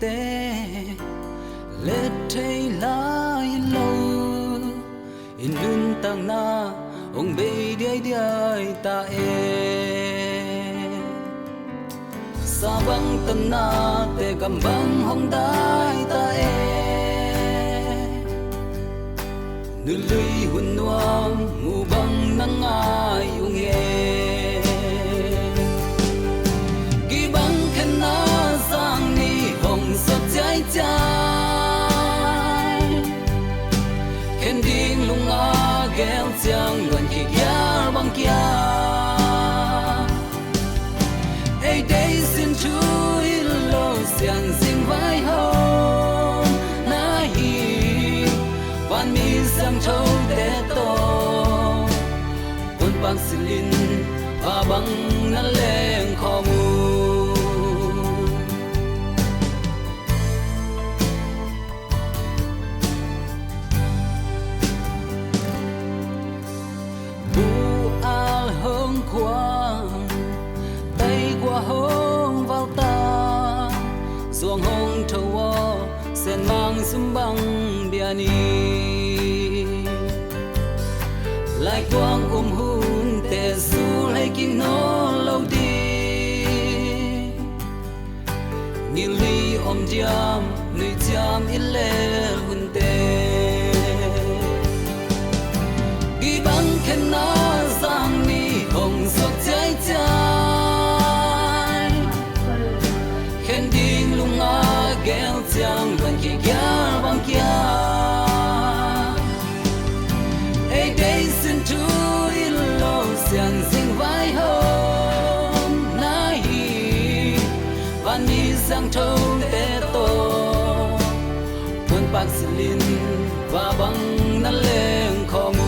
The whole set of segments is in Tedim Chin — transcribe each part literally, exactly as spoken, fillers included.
te let thei lai lo, i nuntakna hong bei diaidiai ta e. Sa bang tanna te gam bang hong dai ta e. Nului hun nuam mu bang na ngai ung e. Gibang khenna zang ni hong sot ciaicia. Khen ding lunga gel ciang luan kigial bang kia. Ei dei sin thu i lo sian zing vai hong na hi. Van mi siangtho te tawh hun pang silin va bang na leng khawm uh. Bu al hong kuang, tei kua hong valta, zuang hong tho aw, sen mang sum bang bia ni. Lai kuang um hun te sul hei kik nawn lo ding. Ngilhi om diam, nui ciam i lel hunte. Gibang khenna zang ni hong sot ciaicia. Khen ding lunga gel ciang luan kigial bang kia. Ei dei sin thu i lo sian zing vai hong na hi. Van mi siangtho te tawh hun pang silin va bang na leng khawm uh.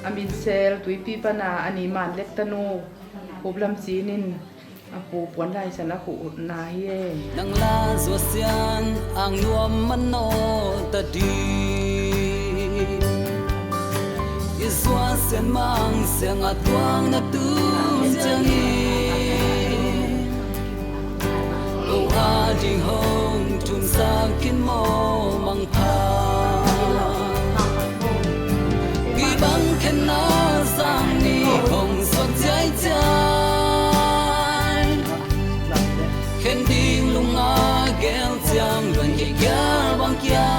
A min sel Tuipi pana a ni Man Lek tanu Khup Lam Cin in a pu puan lai san a khuh na hi e. Nang la zua sian ang nuam man naw ta di. I zua sian mang siang a tuang na tu ciangin. Lo a ding hong thumsak khin maw mangpha. Gibang khenna zang ni hong sot ciaicia. Khen ding lunga gel ciang luan kigial bang kia.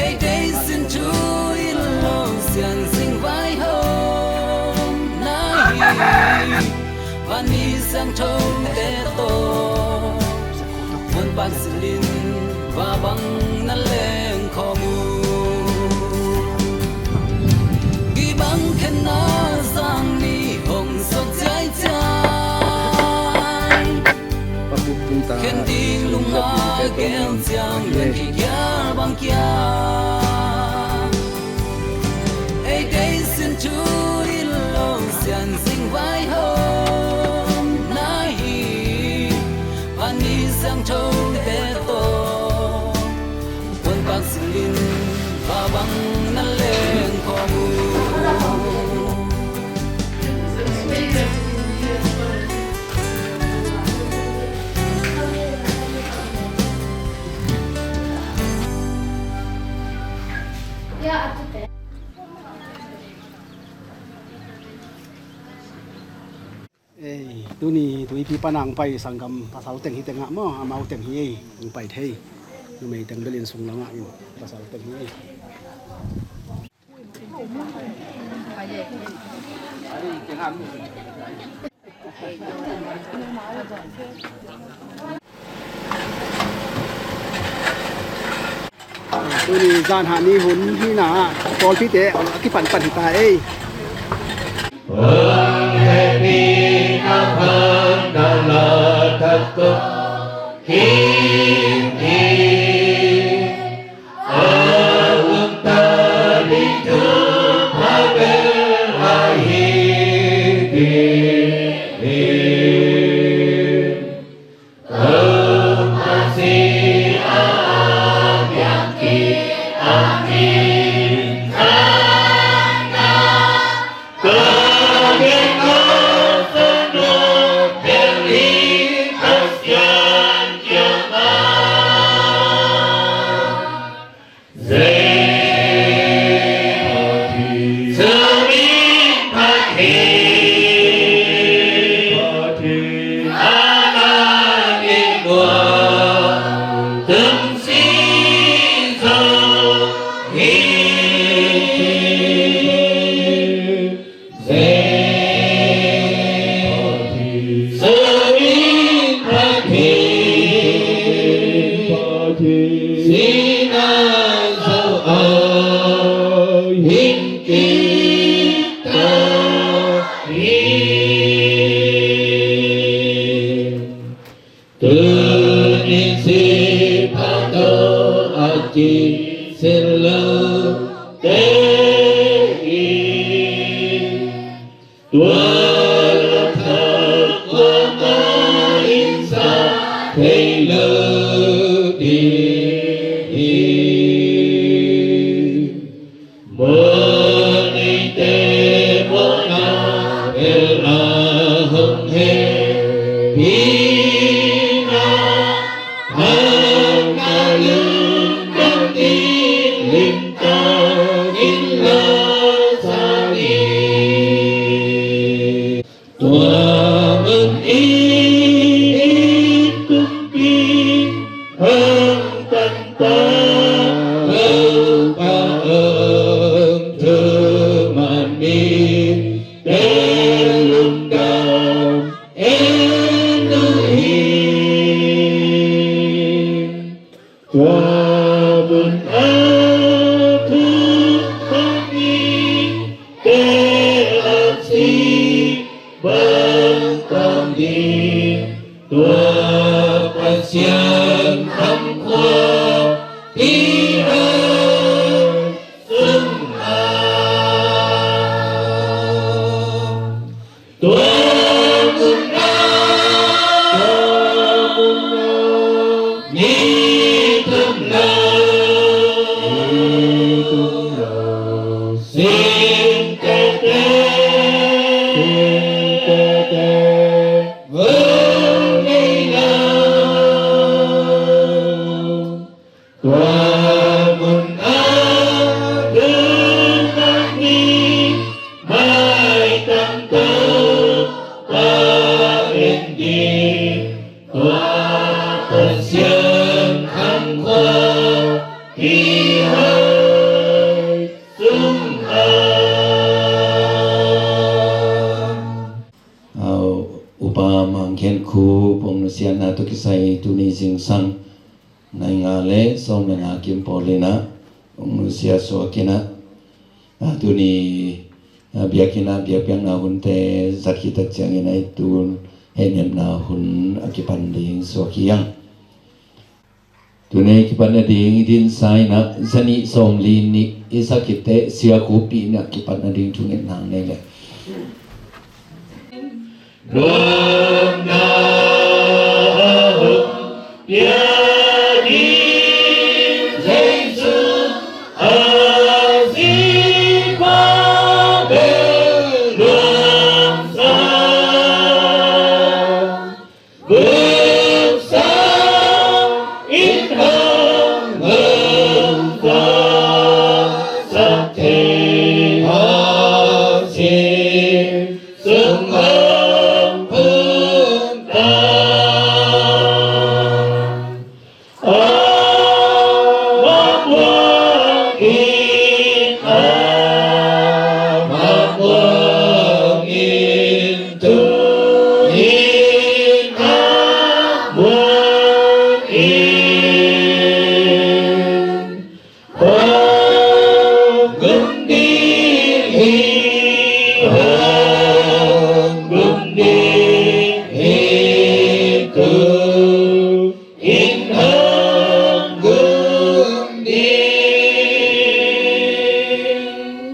Ei dei sin thu i lo sian zing vai hong na hi. Van mi siangtho te tawh hun pang silin va bang na leng khawm uh. Gibang khenna zang ni hong sot ciaicia. Khen ding lunga gel ciang luan kigial bang kia. Ei dei sin thu i lo sian zing vai hong na hi. Van mi siangtho te tawh hun pang silin va bang na leng khawm uh. Ei, tuni Tuipi pana hong pai sanggam pasal teng hi teng ah maw, amau teng hi ei, hong pai thei. Numei teng bel in sung lamah in pasal teng hi ei. Tuni zanhah ni hun hi na ah pawlpite a kipanpan hi ta ei. Tuni si pha tawh a kisen lote in, tua lakah kuamah in sa thei lo ding hi. Mawhneite mawhna bel a hong hehpihna, hauhna lungdam ding limtakin lasa ni. Tua mun in kumpi hong tanpa Topa hong thumang mite lungdam en uh hi. Tua mun a thumang mite a si bang tam ding, tua Pasian kham khua pi a sung a. Tua mun a, tua mun a, ni thum lo, ni thum lo, sing tete, sing tete, vun nei lo. Tua mun a thumang ni maitang Topa en ding, tua Pasian kham khua pi hai sung a. Au, Upa Mang Khen Khup hong nusiatna tawh kisai tuni zingsang nai nga le sawm le nga kim pawl in ah hong nusia suak in ah, a, tuni, a, biakinn ah biakpiakna hunte zat khit tak ciangin ah i tun hehnepna hun a kipan ding suak hi hang. Tuni kipan nading i dinsa in ah zanih sawmli nih i sak khit teh Sia Khup Pi in ah kipan nading thungetna nei leh. Lungdam a hong pia ding Jesu a zi pa bel luang sa. Buk sa in hong hong sa sa thei a si. Sung hong pun ta. A ma muang in, a ma muang in, tu in a muang in. Hong gum ding hi, hong gum ding hi, tu in hong gum ding.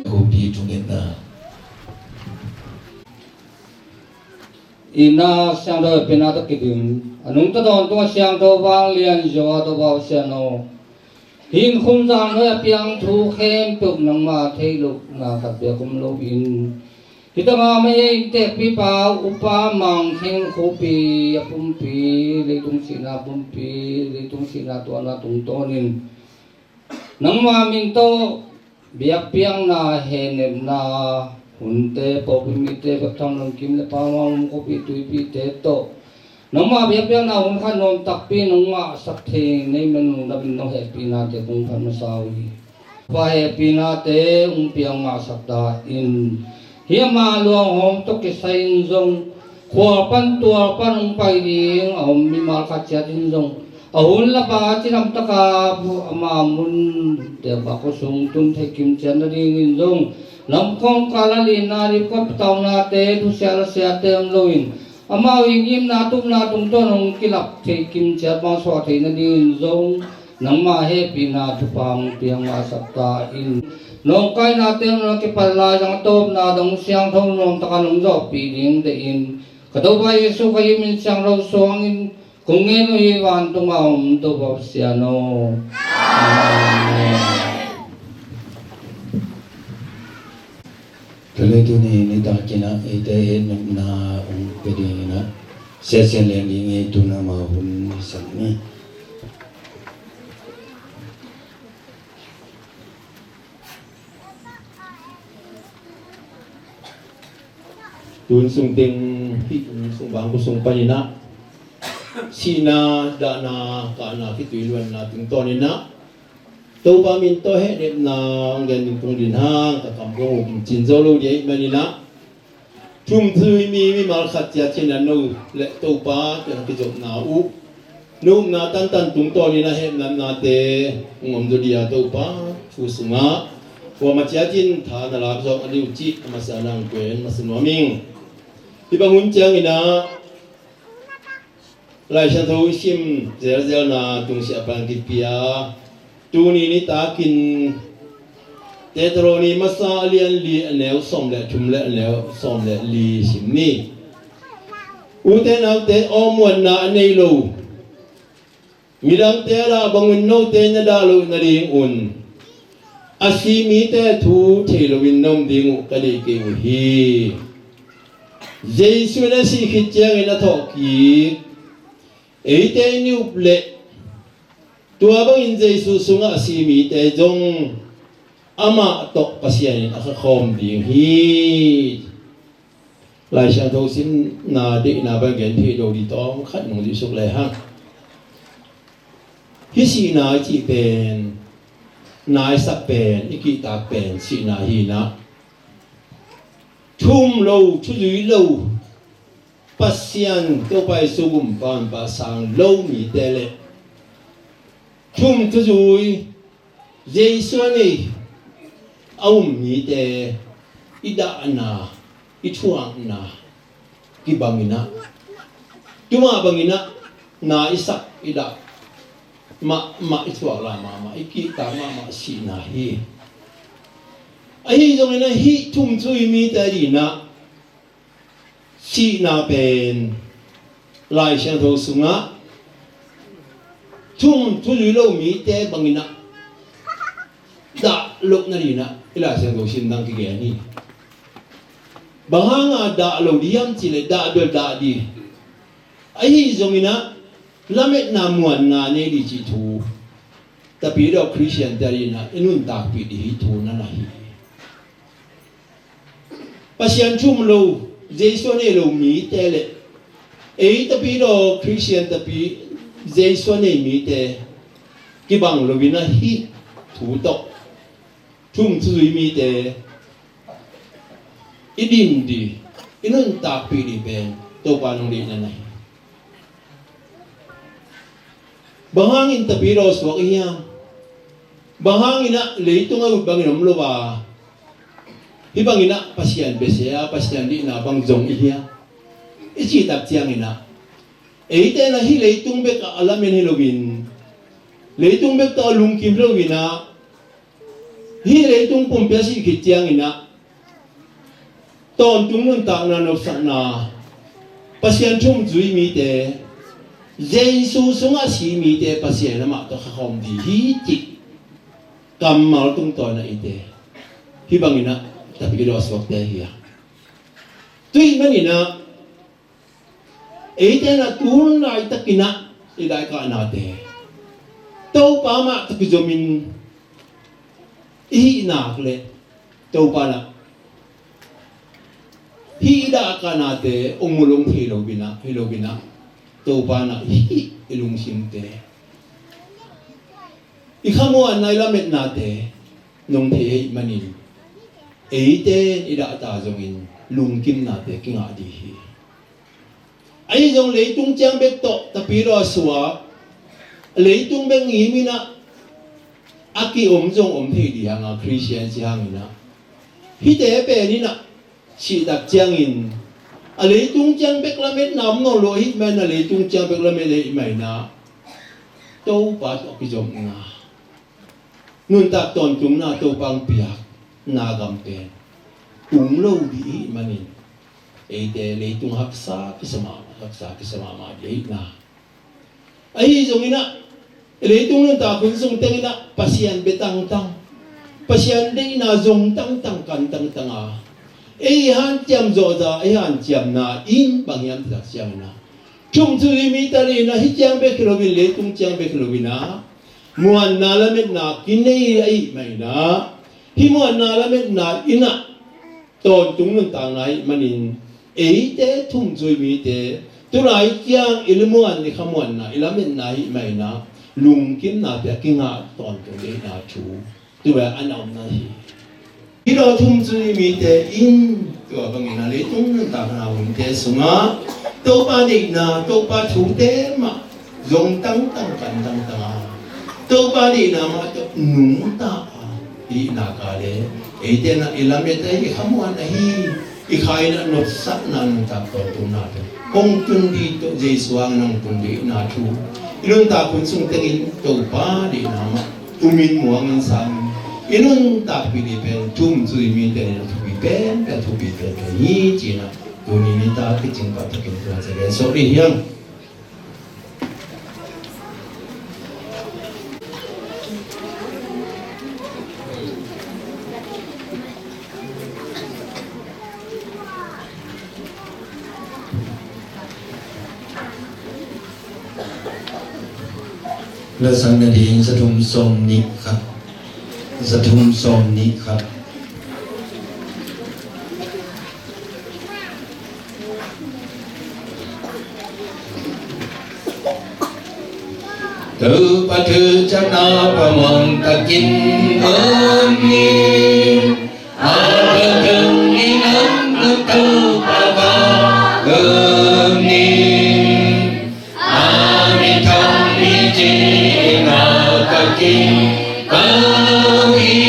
Khup Pi thungetna. I na siangtho pen a tak kidim a nungta dawn tung a siangtho vanglian zaw a Topa Pasian aw. Hih khum zan hoi a piang thu khempeuh nangmah theih lohna khat bek om loin, hih tangah mah ei tekpipa Upa Mang Khen Khup Pi a pumpi, leitung sihna pumpi, leitung sihna tuahna tungtawnin nangmah min tawh biakpiakna hehnepna hunte, pawlpi mite, bek tham lungkim le pamang um khuapi tuipite tawh nangmah biakpiakna hun khat nuam takpi nong ngahsak thei na hih man lungdamin nong hehpihnate kong phat masa uh hi. Pa hehpihnate hong piang mahsak ta in. Hih ama luanghawm tawh kisai in zong khual pan tual pan hong pai ding a om mimal khat ciat in zong a hun lapa a cidamtaka ama mun tepa khuasung tun thei kim ciat nadingin zong lamkawng kala lina dipkap taunate thusia lasiate om loin amau i ngimna tupna tungtawn hong kilap thei kim ciat bang suah thei nadingin zong nangmah hehpihna thupha hong piang mahsak ta in. Nawngkaina teng nong kipat lai zang a tawpna dong siangtho nuamtaka nong zawhpih ding deih in ka Topa Jesu ka hih min siangtho suangin kong ngen uh hi. Vantung a om Topa Pasian aw. Amen. Tua leh tuni nitakin ah eite hehpihna hong pia dingin ah Sia Sian Lian ding ei tun amah hun sak ni. Tun sung teng hih tun sung bang khuasung panin ah sihna, dahna, kahna, khitui luanna tungtawnin ah Topa min tawh hehnepna hong gen ding tung din hang ka kam kong uh kincin zo lo ding ahih manin ah thum thuzui mi mimal khat ciat ciangin ah no le Topa tawh na kizopna uh, na upna tantan tungtawnin ah hehpihna nate hong om zaw ding a Topa thu sungah kuamah ciatin tha na lak zawh a ding uh cih a masa nang pen masa nuam ing. Hih bang hun ciangin ah Lai Siangtho i sim zelzelna tungsiah pan kipia tuni nitakin Thessaloni masa a lian li a neu sawm le thum le a neu sawm le li sim ni. Ute naute, awmuanna a nei lo midangte a dah bangun note na dah loh nadingun a si mite thu thei loin na om ding uh ka deih kei uh hi. Jesu in a sih khit ciangin a thawhkik eite in i up leh tua bangin Jesu sungah a si mite zong amah tawh Pasian in a khakhawm ding hi. Lai Siangtho simna deihna bang gen theih lo ding tawm khat nong zihsuk lehang, hih sihna i cih pen na i sak pen, i kihtak pen sihna hi in ah, thum lo, thuzui lo, Pasian Topa Jesu gumpa honpa sang lo mite le thum thuzui Jesu a nei a um mite i dahna, i thuakna kibang in ah, tua mah bangin ah na i sak, i dah mahmah, i thuak lai mahmah, i kihtak mahmah sihna hi. Ahi zongin ah hih thum thuzui mite adingin ah sihna pen Lai Siangtho sungah thum thuzui lo mite bangin ah dah loh nadingin ah i Lai Siangtho sim dang kigen hi. Bang hanga dah lo ding hiam cih leh dah bel dah ding. Ahi zongin ah lametna muanna nei ding cih thu Tapidaw Khristiante adingin ah i nuntakpih ding hih thu na na hi. Pasian thum lo, Jesu a nei lo mite le ei Tapidaw Khristian Tapi Jesu a nei mite kibang loin ah hih thu tawh thum thuzui mite i din ding, i nuntakpih ding pen Topa nong deihna na hi. Bang hangin Tapidaw suak i hiam? Bang hangin ah leitung a ut bangin om lo a, hih bangin ah Pasian besia, Pasian deihna bang zong i hiam? I cihtak ciangin ah eite in ah hih leitung bek a lamen hi loin, leitung bek tawh a lungkim hi loin ah, hih leitung pumpi a sih khit ciangin ah tawntung nuntakna nopsakna, Pasian thum thuzui mite, Jesu sungah si mite Pasian amah tawh khakhawm ding hi cih kammal tungtawn ah eite hih bangin ah Tapidaw suakte hi a. Tua ahih manin ah eite in ah tu hun laitakin ah i daikahnate Topa mah tawh kizomin i hih nak leh Topa in ah hih i daikahnate hong mu lo thei loin ah, hi loin ah Topa in ah hih i lungsimte, i khamuanna, i lametnate nong thei ahih manin, eite in i dahta zongin lungkimnate kingah dih hi. Ahi zong leitung ciang bek tawh tapidaw a suak, leitung bek ngim in ah, a ki-om zong om thei dih hang a, Khristian si hangin ah, hihte pen in ah, sihtak ciangin a leitung ciang bek lametna om nawn lo ahih manin ah, leitung ciang bek lamet ahih manin ah, Topa tawh kizopna, nuntak tawntungna Topa hong piakna gam pen tung lo dih ahih manin, eite leitung haksa kisa mahmah, haksa kisa mahmah dih ahihna. Ahi zongin ah, leitung nuntak hun sung tengin ah Pasian bia tangtang, Pasian deihna zong tangtang, kan tangtang a, ei hanciam zawhza, ei hanciamna in bang hiam cih tak ciangin ah, thumcui mite in ah hih ciang bek hi loin, leitung ciang bek hi loin ah, muanna lametna kinei ahih manin ah, hih muanna lametna in ah tawntung nuntakna ahih manin, eite thumcui mite tulai ciang i muan, i khamuanna, i lametna ahih manin ah, lungkimnate a kingah tawntung deihna thu tua a na om na hi. Hih daw thumcui mite in tua bangin ah leitung nuntakna hunte sungah Topa deihna, Topa thute mah zong tangtang, kan tangtang a, Topa deihna mah tawh nungta a, hih nak leh eite in ah i lamet ahi, i khamuan ahi, i kha in ah nopsakna, nuntak tawntungna tawh hong tun dih, tawh Jesu hangin hong tun dihna thu i nuntak hun sung tengin Topa deihna mah umin muangin sangin i nuntakpih dih pen thumcui mite in ah thupi pen, pen thupi pen pen hi, ci-in ah tuni nitak kicing pah takin tua ciang gen sawh dih hi hang. Lasak nading za thum sawm nih khat, za thum sawm nih khat. Topa thuciamna phamawh takin om ni. A thuciam ni, a thuciam Topa va om ni. A mithang ni cina takin va om ni.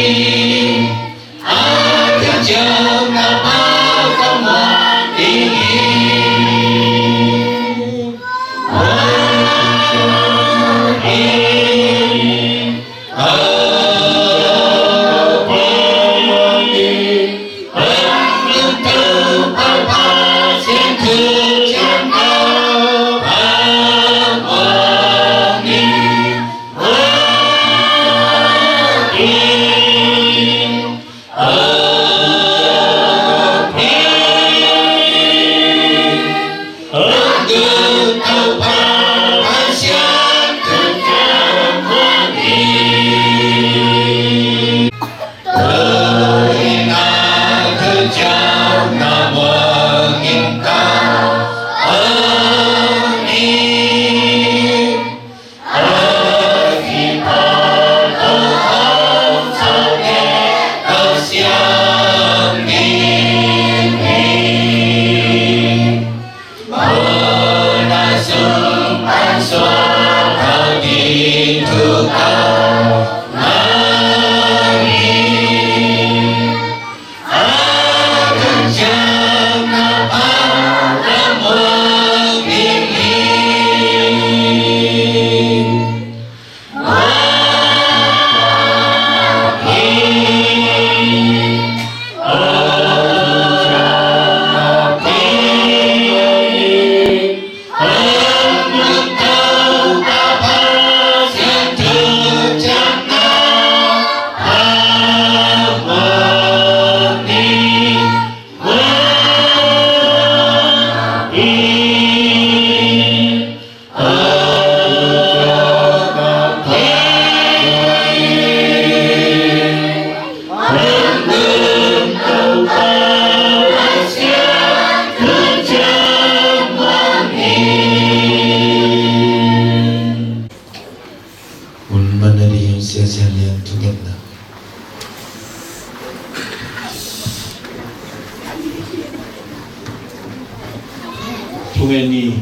Amen.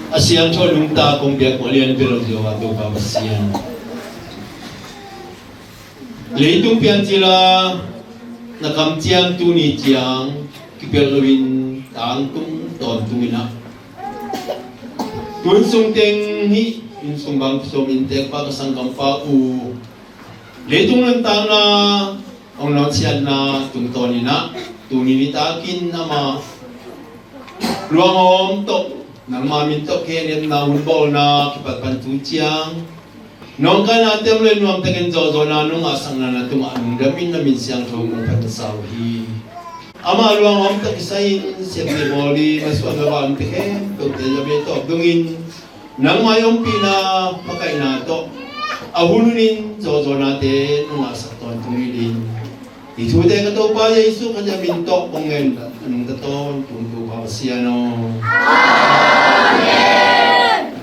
A siangtho nungta kong biak mawh lian bia lo zia a Topa Pasian, leitung piancil a na kamciam tuni ciang kipelh loin tangtung tawntung in ah, tun sung teng hih inn sung bang sawm inntekpa ka sanggampa uh leitung nuntakna hong nawnsiatna tungtawn in ah, tuni nitakin amah luangawm tawh, nangma min tawh khenepna hun bawlna kipat pan tu ciang nawngkaina tem le nuamtakin zawhzawhna nong ngahsakna na tungah lungdamin na min siangtho kong phat masa uh hi. Amah luangawm tawh kisai in siamte bawl i masuan mabam te khempeuhte zabe tawh dungin nangmai ompihna makaihna tawh a hun hunin zawhzawhnate nong ngahsak tawntung hi ding. Hih thute ka Topa Jesu Khazih min tawh kong ngen a nungta tawntung Topa Pasian aw. Amen.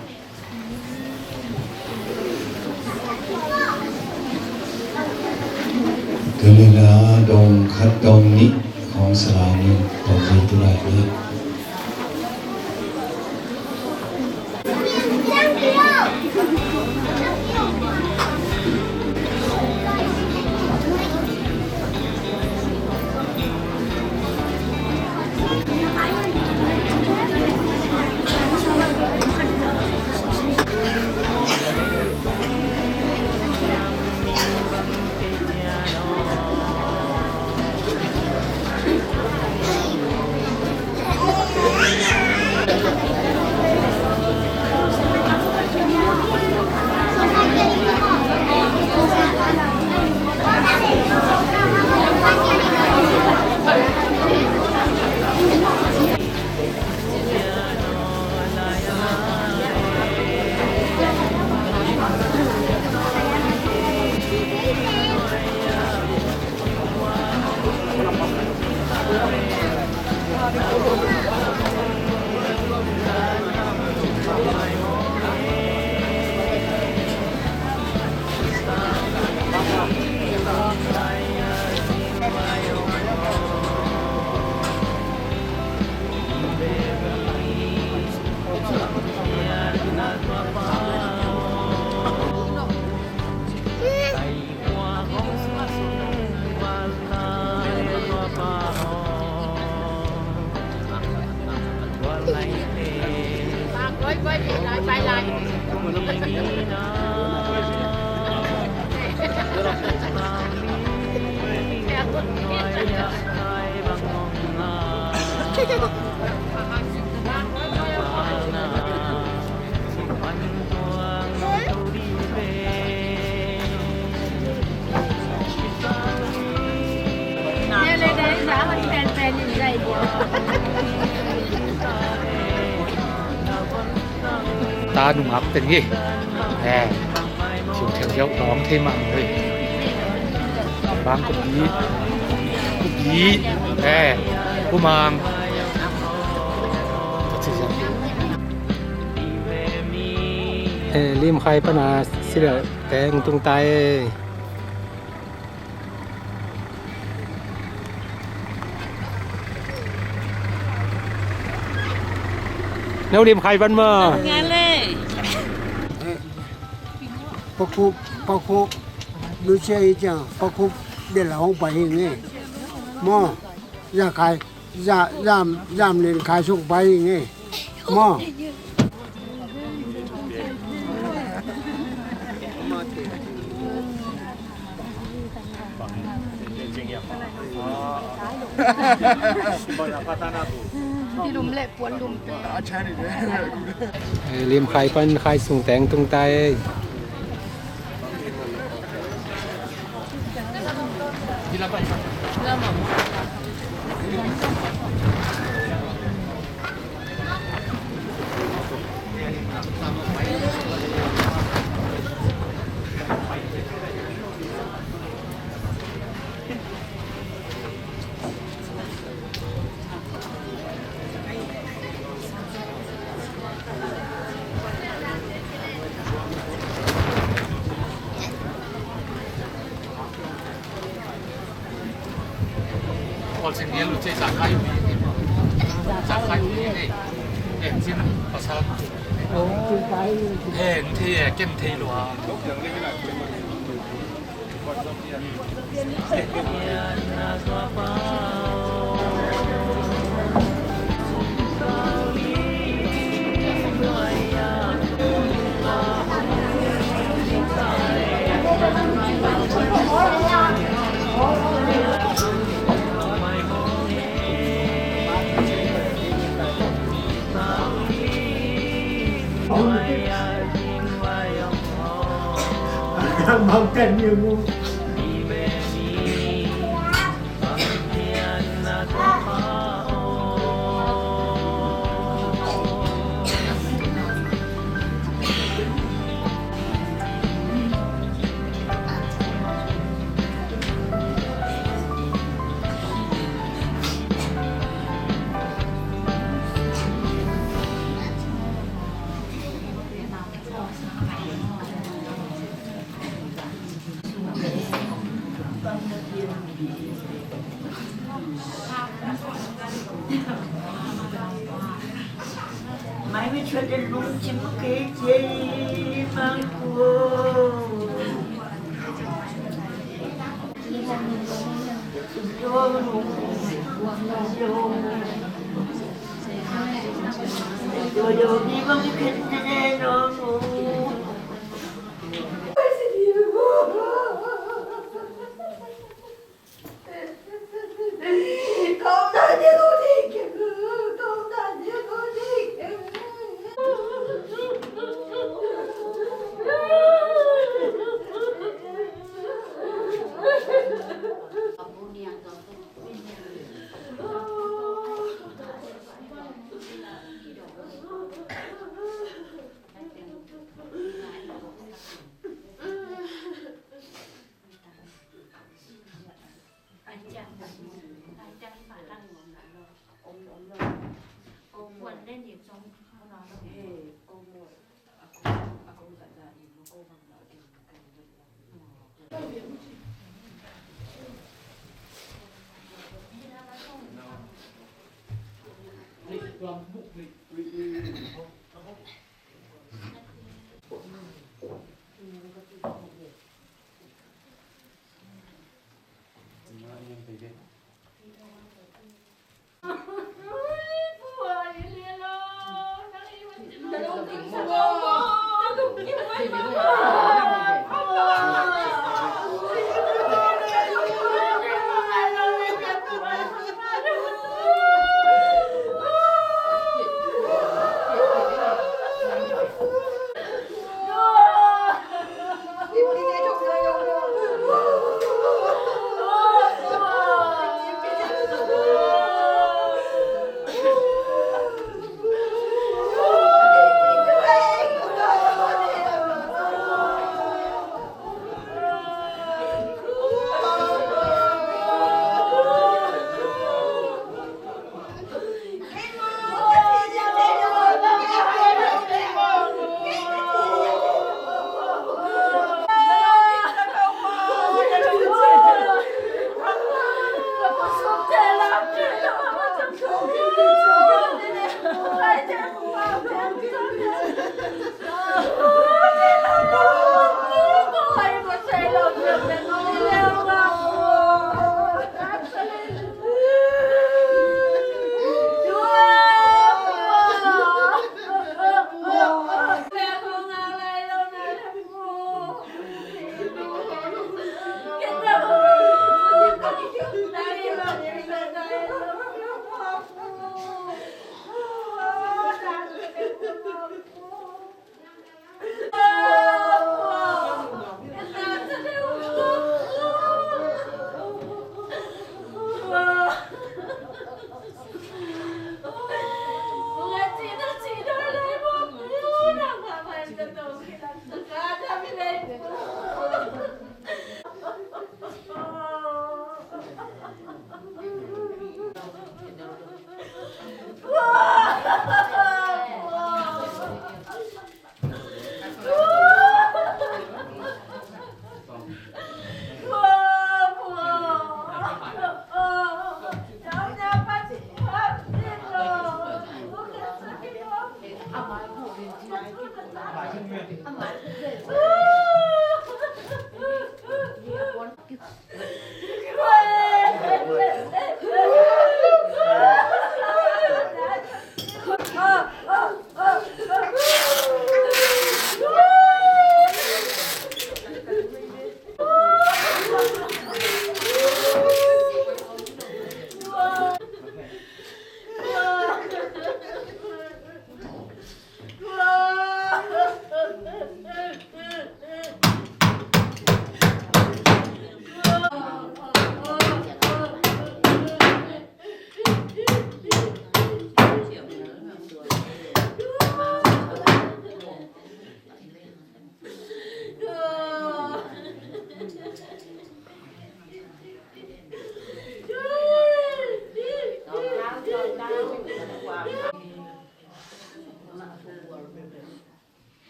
Tuni-in ah dong khat dong nih khawng sa lai ni, dong nih tu lai ni. Ta nungak teng hi. Eh, siu theu theu tawng thei mah mah hi. Bang kupi, kupi, eh, kumang. Eh, lim khai pana sila teng tung tai. No lim khai van ma. Nga le. Pakhup, pakhup. Lu sia i ciang pakhup de la hong pai hi nge. Mo. Za khai. Za, zam, zam len khai suk pai hi nge. Mo. Eh, lim khai pan khai sung teng tung tai. Ken cin pasal. Hen thei e, ken thei lua.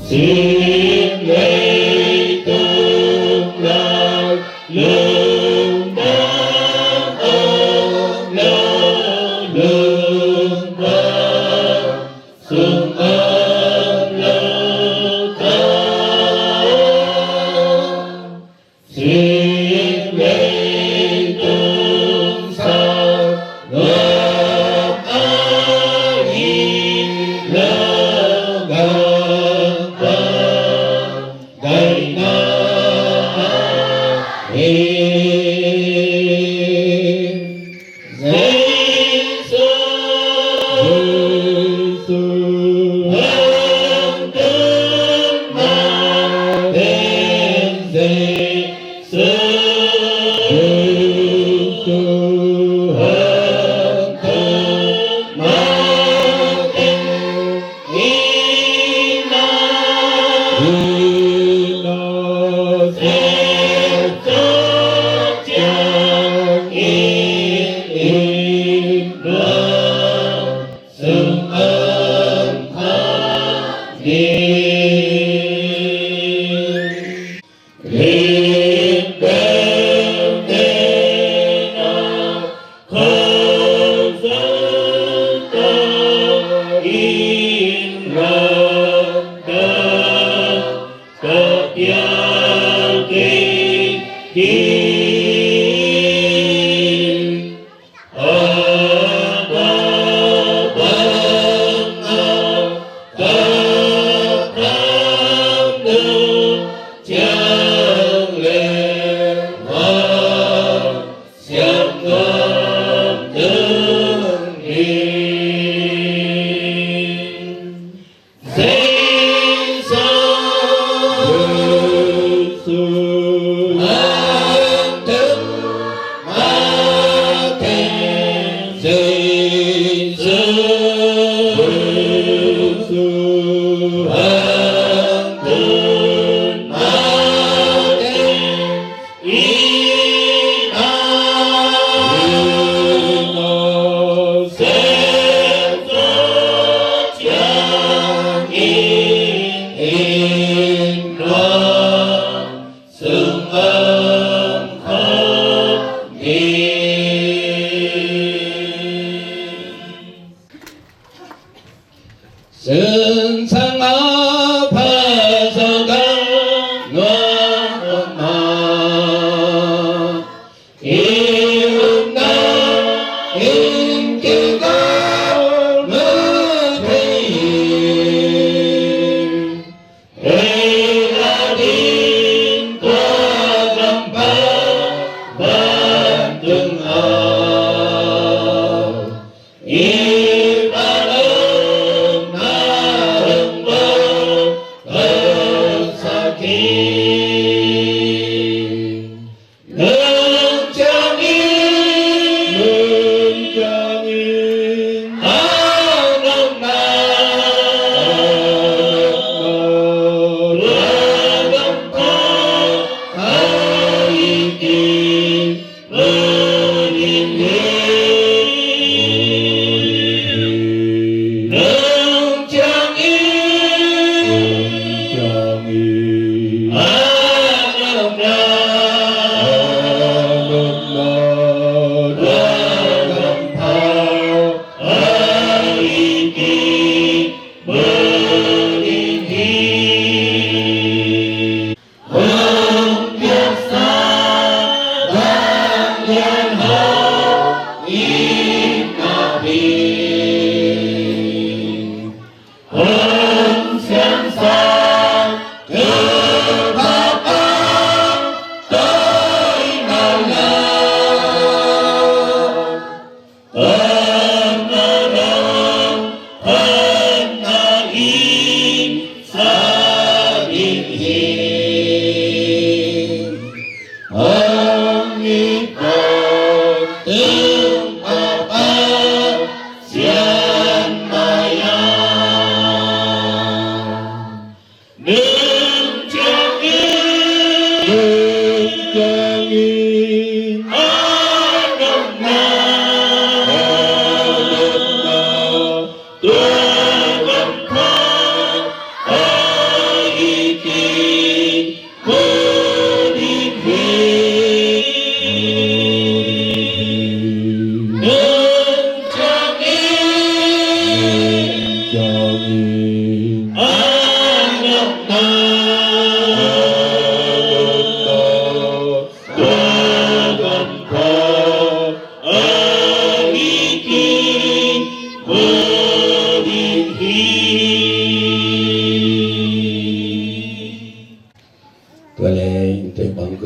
Sing leitung lam lungdam, lungdam, sung om lungdam.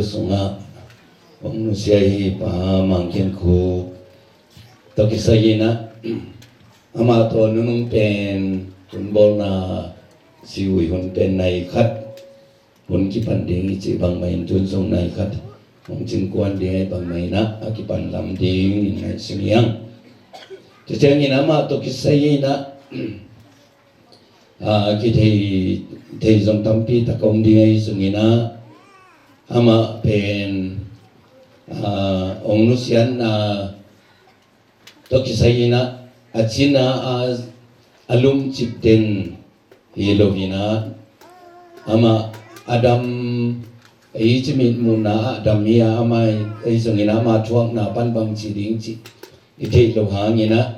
sungah hong nusia hi Pa Mang Khin Khup tawh kisai inah, amah tawh nunung pen tunbawlna siui hun pen nai khat hun kipan ding i cih bangmah in, tun zong nai khat hong cingkuan ding ahi bangmah inah a kipan lam ding in ngaihsun hi hang. Tua ciangin amah tawh kisai inah, a, kithei, thei zong tampi tak om ding ahi zongin ah, amah pen, a, hong nusiatna tawh kisai inah, a cina a, a lumcip den hi lo inah, amah a dam, ei ci mitmuhna ah dam hi a, amah ei zongin ah ama thuakna pan bang ci ding cih i theih loh hang inah,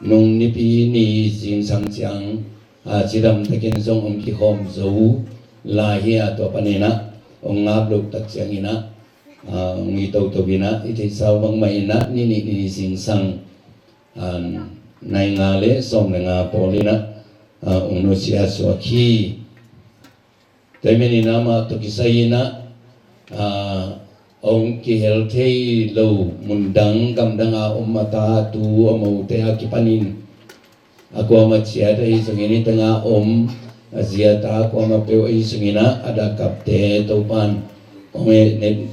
nung Nipi ni zingsang ciang, a, cidam takin zong hong kikhawm zo lai hi a, tua pan inah hong ngap loh tak ciang inah, a, hong hi toto inah, i theihsa uh bangmah inah ni nih ni zingsang, a, nai nga le sawm le nga pawl inah, a, hong nusia suak hi. Tua ahih manin amah tawh kisai inah, a, hong kihel thei lo, mundang gamdang a om a ta, tu a mote a kipanin a kuamah ciat ahi zongin, hih tengah om a zi a ta kuamah peuh ahi zongin ah, a dakkapte Topan hong ehnep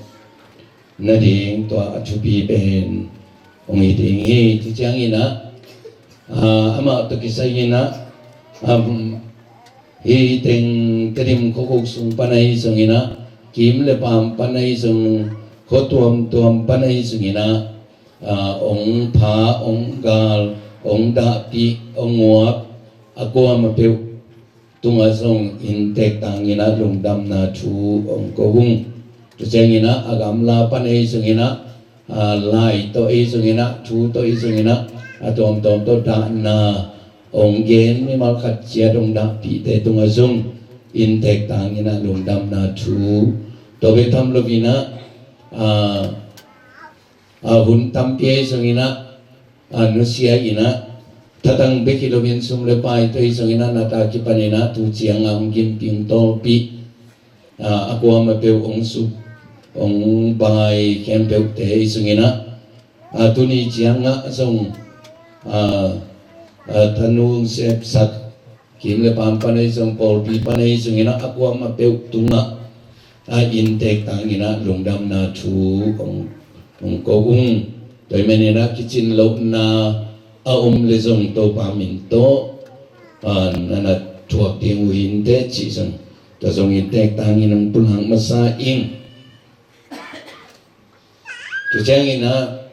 nading tua a thupi pen hong hi ding hi. Tua ciangin ah, a, amah tawh kisai inah, um, hih teng Tedim khuakhuk sung pan ahi zongin ah, kim le paam pan ahi zong, khua tuamtuam pan ahi zongin ah, a, hong pha, hong gal, hong dahpih, hong uap, a kuamah peuh tungah zong inntek tang inah lungdamna thu hong ko ung. Tua ciangin ah a gamla pan ahi zongin ah, a, lai tawh ahi zongin ah, thu tawh ahi zongin ah, a tuamtuam tawh dahna hong gen, mimal khat ciat hong dahpihte tungah zong inntek tang inah lungdamna thu. Tua bek tham lo inah, a, a, hun tampi ahi zongin ah, a, nusia inah, thatang bek hi loin sum le pai tawh ahi zongin ah, nat a kipan inah tu ciang a hong gimpih, hong tawlpih, a, a kuamah peuh hong suk, hong bai khempeuhte ahi zongin ah, a, tuni ciang ah zong, a, a, thanu hong sepsak, kim le paam pan ahi zong, pawlpi pan ahi zongin ah, a kuamah peuh tungah, a, inntek tang inah lungdamna thu hong, hong ko ung. Tua ahih manin ah kicin lohna a om le zong Topa min tawh, a, na na thuak ding uh hi inteh cih zong, tua zong inntek tang in hong pulak masa ing. Tua ciangin ah,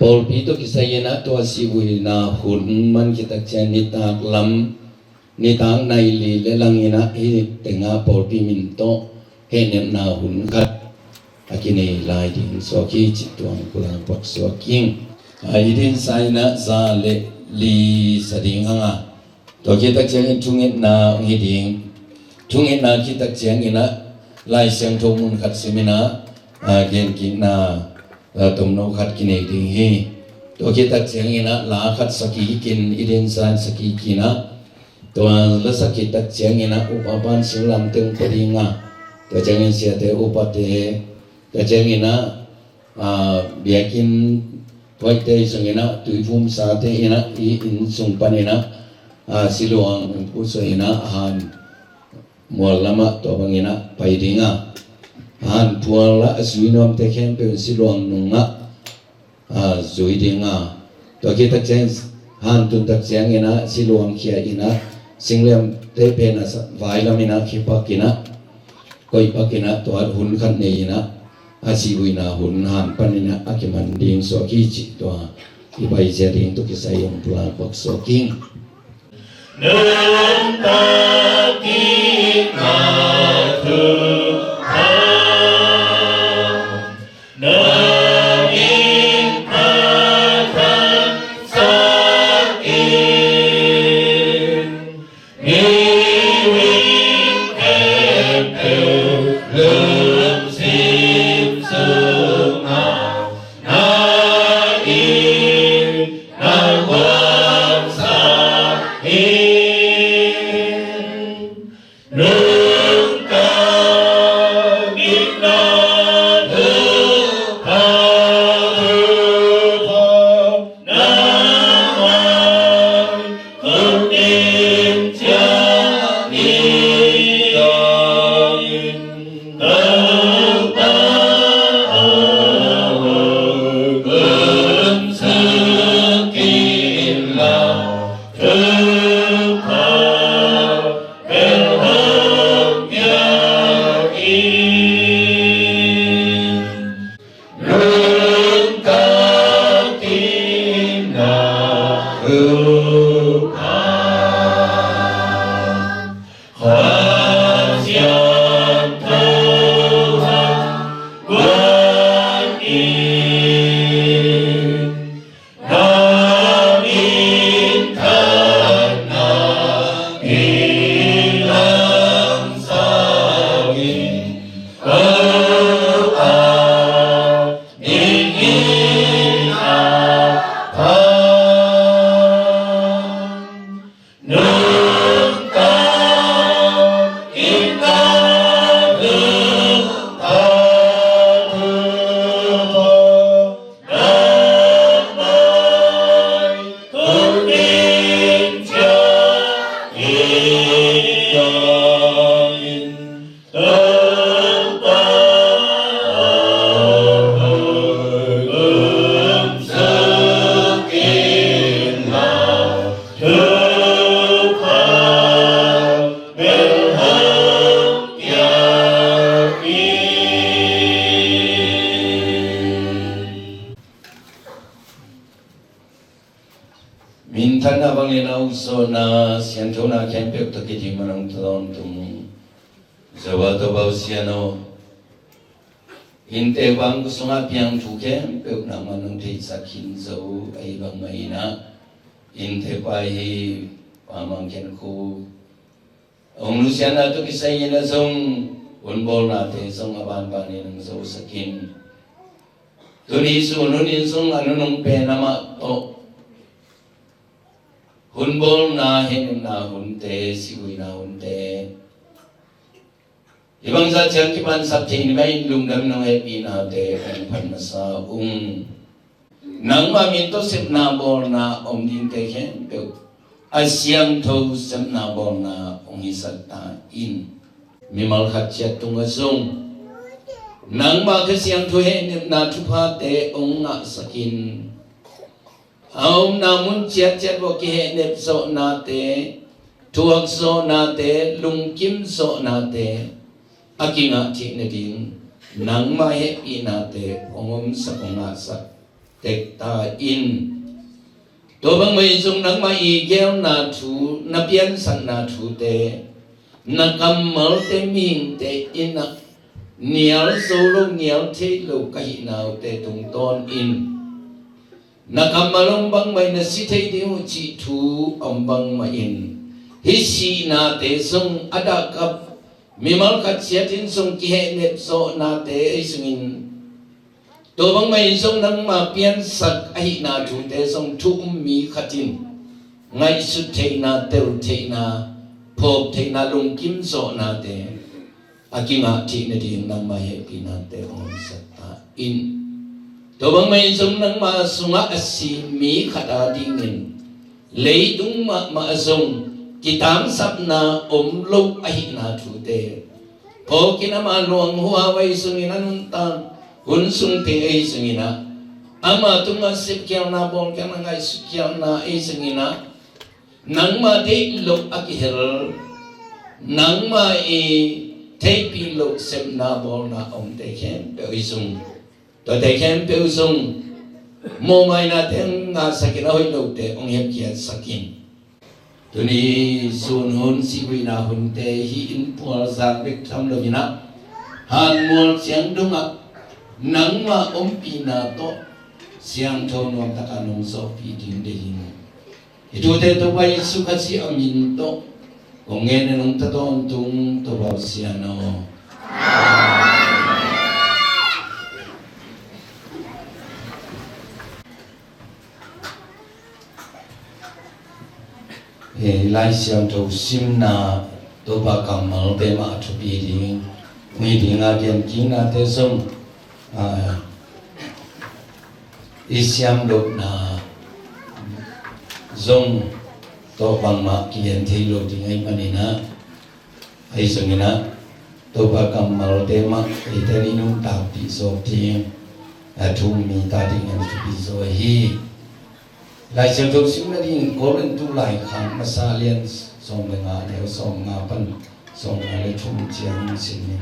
pawlpi tawh kisai inah tua sivuina hun man khit tak ciang nitak lam, nitak nai li le lang inah hih tengah pawlpi min tawh hehnepna hun khat a kinei lai ding suak hi cih tua hong pulak pak suak ing. A, i dinsa inah za le li sa ding hang a, tua khit tak ciangin thungetna hong hi ding. Thungetna khit tak ciangin ah Lai Siangtho mun khat sim inah, a, genkikna, a, tomno khat kinei ding hi. Tua khit tak ciangin ah la khat sa kik in, i dinsa in sa kik in ah, tua la sa khit tak ciangin ah upa pan singlamteh hong pia ding a, tua ciangin siate upate, tua ciangin ah, a, biakinn hoihte ahi zongin ah, tuiphumsate inah, i inn sung pan inah, a, siluang hong pusuah inah, a han mual lamah tua bangin ah pai ding a, a han phual ah a zui nuamte khempeuh siluang nungah, a, zui ding a, tua khit tak ciang, a han tun tak ciangin ah siluang khia inah, singlamteh pen a sa-, vai lam inah khia pak inah, koih pak inah, tua hun khat nei inah, a sivuina hun a han pan inah a kiman ding suak hi cih tua i paizia ding tawh kisai hong pulak pak suak ing. Nuntak kikna thu tha, na min phatang sak in. Nau sona siangthona khempeuh tawh kidim a nong tawntung Jehovah Topa Pasian aw, innte bang sungah piang thu khempeuh nangmah nong theisak khin zo ahi bangmah in ah, innte pai hi Pa Mang Khen Khup hong nusiatna tawh kisai in ah zong hun bawlnate zong a banbanin hong zosak in. Tuni sun hun in zong a nunung pen amah tawh hun bawlna, hehnepna hunte, sihhuina hunte, hih bangzah ciang kipansak thei ni mah in lungdam in hong hehpihnate hong phat masa ung. Nangmah min tawh sepna bawlna om dingte khempeuh a siangtho sepna bawlna hong hisak ta in. Mimal khat ciat tungah zong nangmah Kha Siangtho hehnepna thuphate hong ngahsak in. A omna mun ciatciat uah kihehnep zawhnate, thuak zawhnate, lungkim zawhnate a kingah theih nading nangmah hehpihnate hong omsak, hong ngahsak tek ta in. Tua bangmah in zong nangmah i geelna thu, na piansakna thute, na kammalte mihingte in ah nial zo lo, nial thei lo ka hihna uah tungtawn in, na kammal hong bangmah in na si thei ding uh cih thu hong bangmah in, hih sihnate zong a dahkap mimal khat ciat in zong kihehnep zawhnate ahi zongin, tua bangmah in zong nangmah piansak ahihna thute zong thu um mi khat in ngaihsut theihna, tel theihna, phawk theihna, lungkim zawhnate a kingah theih nading nangmah hehpihnate hong omsak ta in. Tua bangmah in zong nangmah sungah a si mi khat adingin leitung mahmah ah zong kitangsapna om lo ahihna thute phawkin, ama luang huau ahi zongin, a nuntak hun sungte ahi zongin ah, ama tungah sepkhialhna, bawlkhialhna, ngaihsutkhialhna ahi zongin ah, nangmah deih loh a kihel, nangmah i theihpih loh sepna bawlna omte khempeuh ahi zong, tuate khempeuh zong mawhmaina teng ngahsak in, a hoih lote hong hepkhiatsak in. Tuni sun hun, sihhuina hunte, hih inn pualzang bek tham lo in ah, hanmual ciang dongah nangmah ompihna tawh siangtho nuamtakin nong zawhpih ding deih ing. Hih thute Topa Jesu Khazih a min tawh kong ngen a, nong tha tawntung Topa Pasian aw. Eh, Lai Siangtho simna Topa kammalte mah a thupi ding, mi dinga gen kingnate zong, ah, i siam lohna zong tawh bangmah kigen thei lo ding ahih manin ah, ahi zongin ah, Topa kammalte mah eite in i nuntakpih zawk ding, a thu um mite adingin thupi zaw hi. Lai Siangtho sim nading Korintu laikhak masa lian sawm le nga, neu sawm nga pan sawm nga le thum ciang sim ni.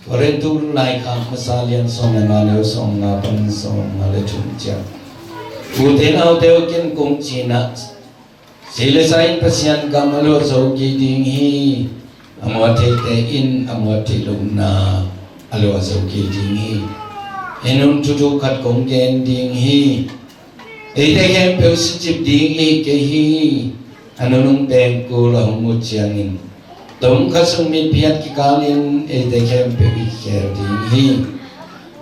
Korintu laikhak masa lian sawm le nga, neu sawm nga pan sawm nga le thum ciang. Ute naute aw, ken kong cih na, si le sa in Pasian gam a luah zo kei ding hi. A muat theite in a muat theih lohna a luah zo kei ding hi. Hih nung thuthu khat kong gen ding hi. Eite khempeuh sicip ding i hi kei hi. A nunung pengkul a hong muh ciangin, tom khat sung mipi khat kikalin eite khempeuh i kikhel ding hi.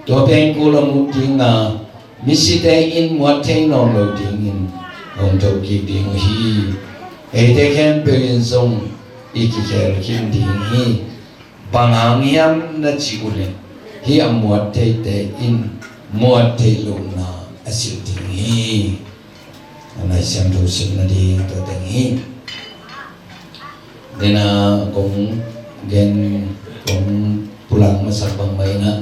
Tua pengkul a muh dinga misite in muat thei nawn lo dingin hong thokik ding uh hi. Eite khempeuh in zong i kikhel khin ding hi. Bang hang hiam na cih uhleh, hih a muat theite in muat theih lohna a silh ding hi. A Lai Siangtho sim nading tua teng hi. Dena kong gen, kong pulak masak bangmah in ah,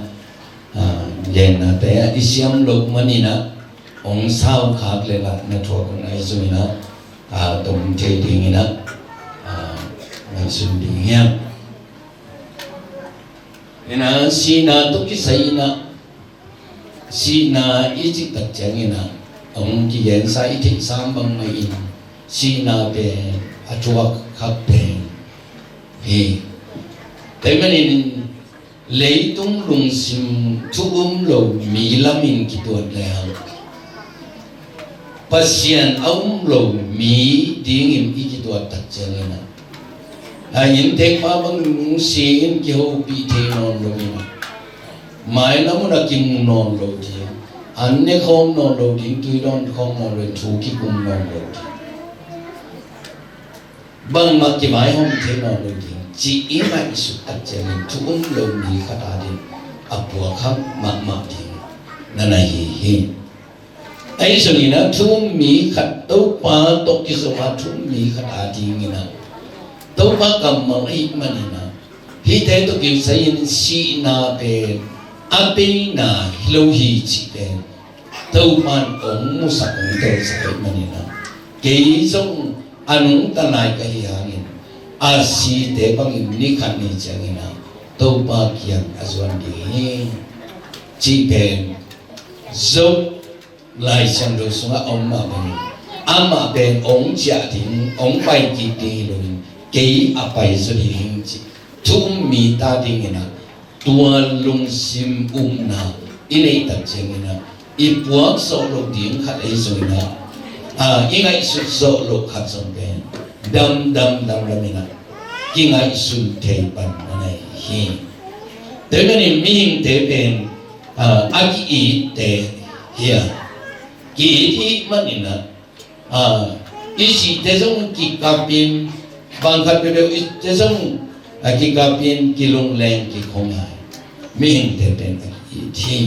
ah, gennate ah i siam loh manin ah, hong saukhak le lah na thuak uh na hi zongin ah, ah, tom thei dingin ah, ah, ngaihsun ding hiam. Ina sihna tawh kisai in ah, sihna i cih tak ciangin ah, Hong kigensa i theihsa bang mah in sihna pen a thuak khat pen hi. Tua ahih manin leitung lungsim thu um lo mi lamin kituat leng Pasian a um lo mi dingin i kituat tak ciangin ah, a inntekpa bang si-in kihopih thei nawn lo in ah, mai lam un a kimu nawn lo ding, an ne khawm nawn lo ding, tui dawn khawm nawn lo ding, thu kikum nawn lo ding, bangmah kivaihawm thei nawn lo ding, ci-in i ngaihsut tak ciangin thu um lo mi khat a ding a puak hak mahmah ding na na hi hi. Ahi zongin ah thu um mi khat, Topa tawh kizom a thu um mi khat a dingin ah Topa kammal ahih manin ah, hihte tawh kisai-in sihna pen a beina hi lo hi cih pen Topa in hong musak, hong telsak ahih manin ah, kei zong a nungta nai ka hi hangin, a site bangin ni khat ni ciangin ah Topa kiang a zuan ding hi, cih pen Job Lai Siangtho sungah a om mah bangin, amah pen hong ciah ding, hong pai kik ding hi loin, kei a pai zaw ding hi, ci. Thu um mite adingin ah tua lungsim upna i neih tak ciangin ah, i puak zawh loh ding khat ahi zongin ah, a, i ngaihsut zawh loh khat zong pen damdam damdam in ah kingaihsun thei pan na na hi hi. Tua ahih manin mihingte pen, a, a ki-itte hi a, ki-it ahih manin ah, a, i sihte zong kikapin, bang khat peuhpeuh i sihte zong, a, kikapin, kilungleng, kikhong hi. Mihingte pen a ki-it hi.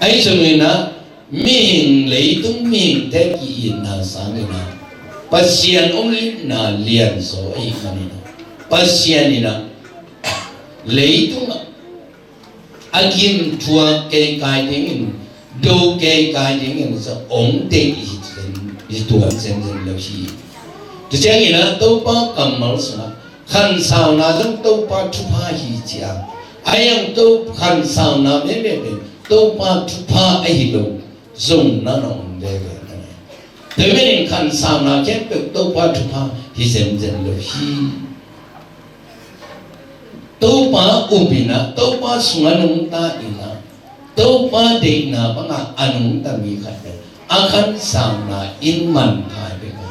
Ahi zongin ah mihing, leitung mihingte ki-itna sangin ah Pasian hong itna lianzaw ahih manin ah, Pasian in ah leitungah a gim thuak keikai dingin, do keikai dingin zong hong deih hi zen, hi tuan zenzen lo hi. Tua ciangin ah Topa kammal sungah khansauna zong Topa thupha hi ci a, a iang to khansauna veve pen Topa thupha ahi lo zong na na om veve na hi. Tua ahih manin khansauna khempeuh Topa thupha hi zenzen lo hi. Topa up in ah, Topa sungah nungta in ah, Topa deihna bangah a nungta mi khat pen a khansauna in manpha hi bek a.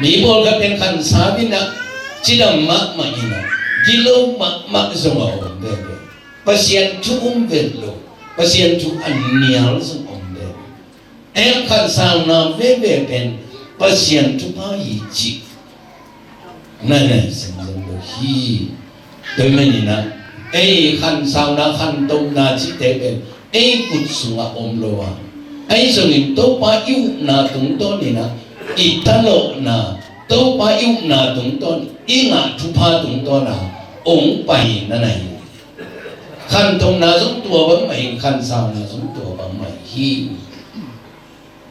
Mi pawlkhat pen khansa in ah, cidam mahmah in ah, gilo mahmah zong a om veve. Pasian thu um vet lo, Pasian thu a nial zong om veve. Ei khansauna veve pen Pasian thupha hi cih na na hi zenzen lo hi. Tua ahih manin ah ei khansauna, khantomna cihte pen ei khut sungah om lo a, ahi zongin Topa i upna tungtawn in ah, i thalawhna, Topa i upna tungtawn, i ngah thupha tungtawn a hong pai na na hi. Khantomna zong tua bangmah hi, khansauna zong tua bangmah hi.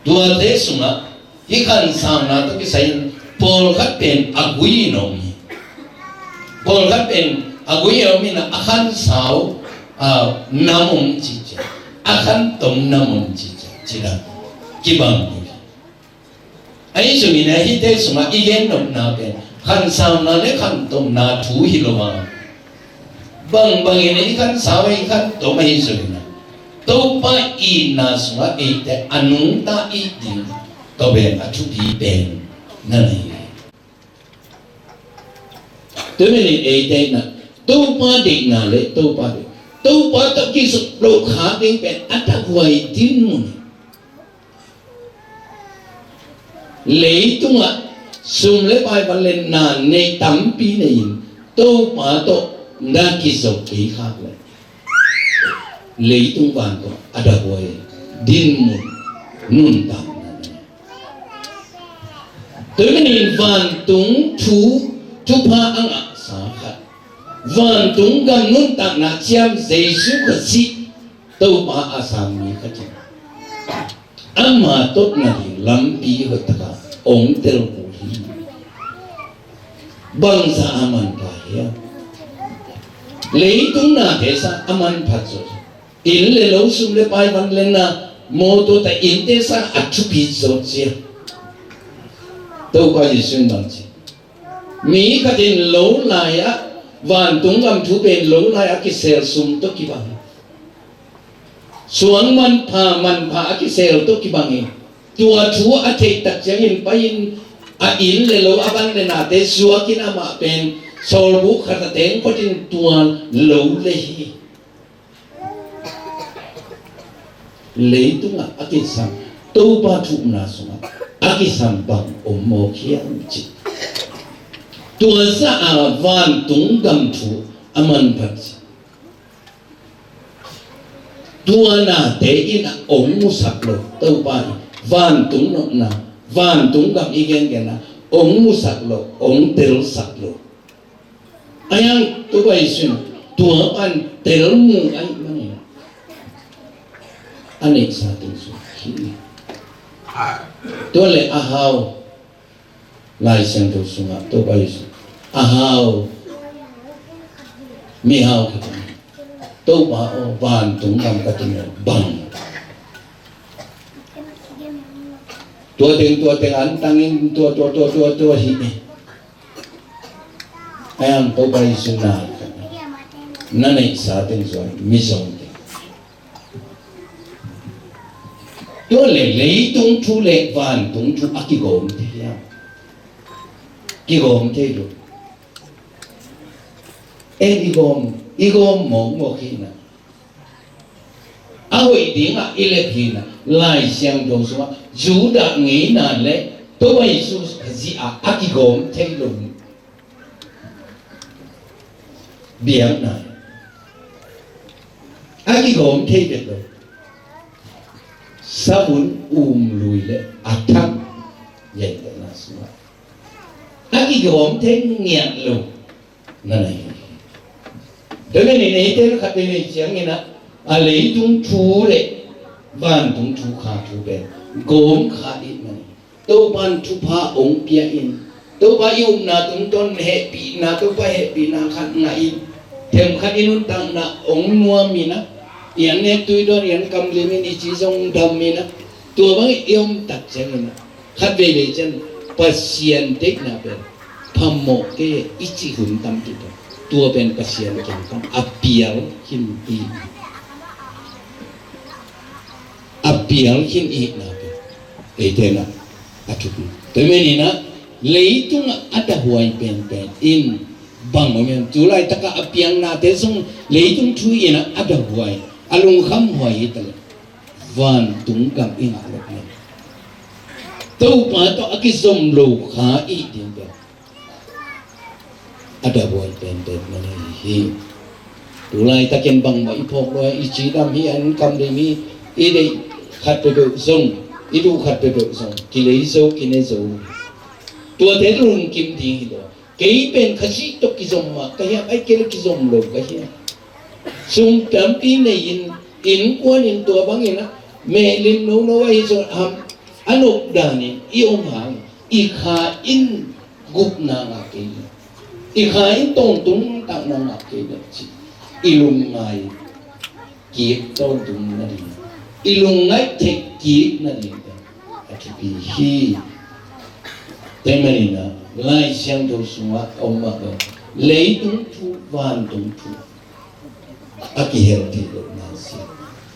Tuate sungah hih khansauna tawh kisai-in pawlkhat pen a gui in om hi. Pawlkhat pen a gui in om in ah, a khansau, a, nam om cicia, a khantom nam om cicia, ci dan kibang hi. Ahi zongin ah hihte sungah i gennopna pen khansauna le khantomna thu hi lo a, bangbangin ah i khansau, i khantom ahi zongin ah Topa itna sungah eite a nungta i it ding, tua pen a thupi pen na na hi. Tua ahih manin eite in ah Topa deihna le Topa deih, Topa tawh kizop loh khak ding pen a takhuai dinmun hi. Leitungah sum le pai, van le na nei tampi nei-in, Topa tawh na kizop kei khak leh leitung van tawh a takhuai dinmun, nuntakna. Tua ahih manin vantung thu, thupha a ngahsa khat, vantung gam nuntakna ciam Jesu Khazih Topa a sang mi khat in, ama tawh na ding lampi hoih takah hong telkul hi. Bangzah a manpha hiam? Leitung nate sang a manphat zaw, inn le lo, sum le pai, van le na, Mawtaw ta innte sang a thupi zawh cia. Topa Jesuh in bang ci? Mi khat in lo lai-ah, vantung gam thu pen lo lai-ah kisel sum tawh kibang hi. Suang manpha manpha a kisel tawh kibang hi. Tua thu a theih tak ciangin pai-in a inn le lo, a van le nate suakin amah pen sawlbuk khat a teng photin tua lo lei hi. Leitungah a kisam, Topa thu upna sungah a kisam bang om mawk hiam cih. Tua zah a vantung gam thu a manphat cih. Tua nate in a ong musak lo, Topa in vantung nopna, vantung gam i gengenna ong musak lo, ong telsak lo. Ahi hang Topa Jesuh in tua pan telmu ahih manin a neihsa teng sung hi. Tua le a hau, Lai Siangtho sungah Topa Jesuh, a hau, mihau khat in, Topa aw, vantung gam ka tun bang. Tua teng, tua teng an tangin tua, tua, tua, tua, tua hi. Ahi hang Topa Jesuh na, na neihsa teng suai, mizawng teng. Tua le leitung thu le vantung thu a kigawm thei hiam? Kigawm thei lo. En i gawm, i gawm mawkmawk hi na. A hoih dingah i lep hi na. Lai Siangtho sungah Judah ngeina le Topa Jesuh Khazih a kigawm thei lo. Biakna a kigawm thei bek lo. Savun um lui le a thak gentehna sungah a kigawm thei ngiat lo. Na nei. Tua manin eite khat veivei ciangin ah a leitung thu le vantung thu kha thu pen gawm kha dih na nei. Topa'n thupha hong pia in, Topa i upna tungtawn hehpihna, Topa hehpihna khat ngah in, themkhat i nuntakna hong nuam in ah, i an nek tui dawn, i an kam lim in, i ci zong dam in ah, tua bang i om tak ciangin ah, khat veivei ciang Pasian deihna pen phamawh kei i cih hun tampi pen, tua pen Pasian kiang pan a pial khin i, a pial khin i hihna pen eite na a thupi. Tua manin ah leitungah a dahuai penpen in bang om hiam? Tulaitakah a piangnate zong leitung thu in ah a dahuai, a lungkhamhuai hi ta leh vantung gam i ngah loh na. Topa tawh a kizom lo kha i ding pen a dahuai penpen na nei hi. Tulaitakin bangmah i phawk lo, i cidam hi, an kam ding hi, i deih khat peuhpeuh zong, i duh khat peuhpeuh zong kilei zo, kine zo. Tuate lungkim ding hi lo. Kei pen Khazih tawh kizom mah ka hiam, ahih kei leh kizom lo ka hiam? Sum tampi nei-in, innkuan in, tua bangin ah mehlim nono ahi zong ham, a nop danin i om hang i kha in gupna ngah kei leh, i kha in tawntung takna ngah kei leh cih i lungngai kik tawntung nading, i lungngaih theih kik nading a thupi hi. Tua manin ah Lai Siangtho sungah a om mah bang leitung thu, vantung thu a kihel theih loh na si.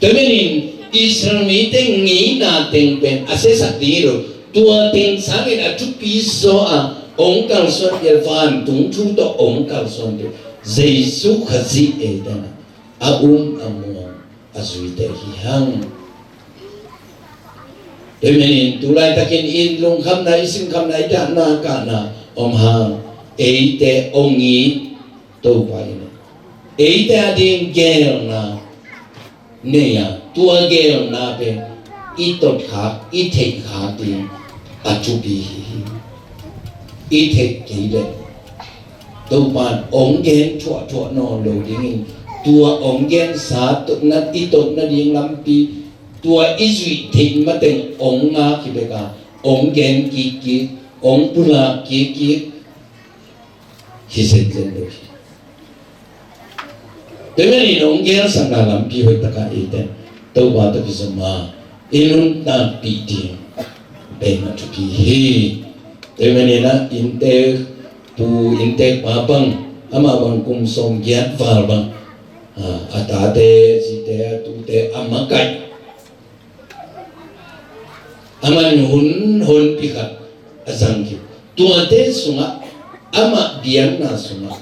Tua manin Israel mite ngeina teng pen a siasak ding hi lo. Tua teng sangin a thupi zaw a hong kalsuan pen, vantung thu tawh hong kalsuan pen Jesu Khazih eite na a um a muang a zuite hi hang. Tua manin tulaitakin i lungkhamna, i sinkhamna, i dahna kahna om hang, eite hong it Topa in eite ading geelna nei a, tua geelna pen i totkhak, i theihkhak ding a thupi hi. I theih kei leh Topa'n hong gen thuahthuah nawn lo dingin, tua hong gensa totna, i tot nading lampi, tua i zuih theih mateng hong ngak hi bek a, hong gen kikkik, hong pulak kikkik hi zenzen lo hi. Tua manin hong gelsakna lampi hoih takah eite Topa tawh kizom a, i nuntakpih ding pen a thupi hi. Tua ahih manin ah innteek pu innteek pa bang, amah bang kum sawmgiat val bang, a, a tate, a zite, a tute a makaih, a man hun honpi khat a zang kik. Tuate sungah, amah biakna sungah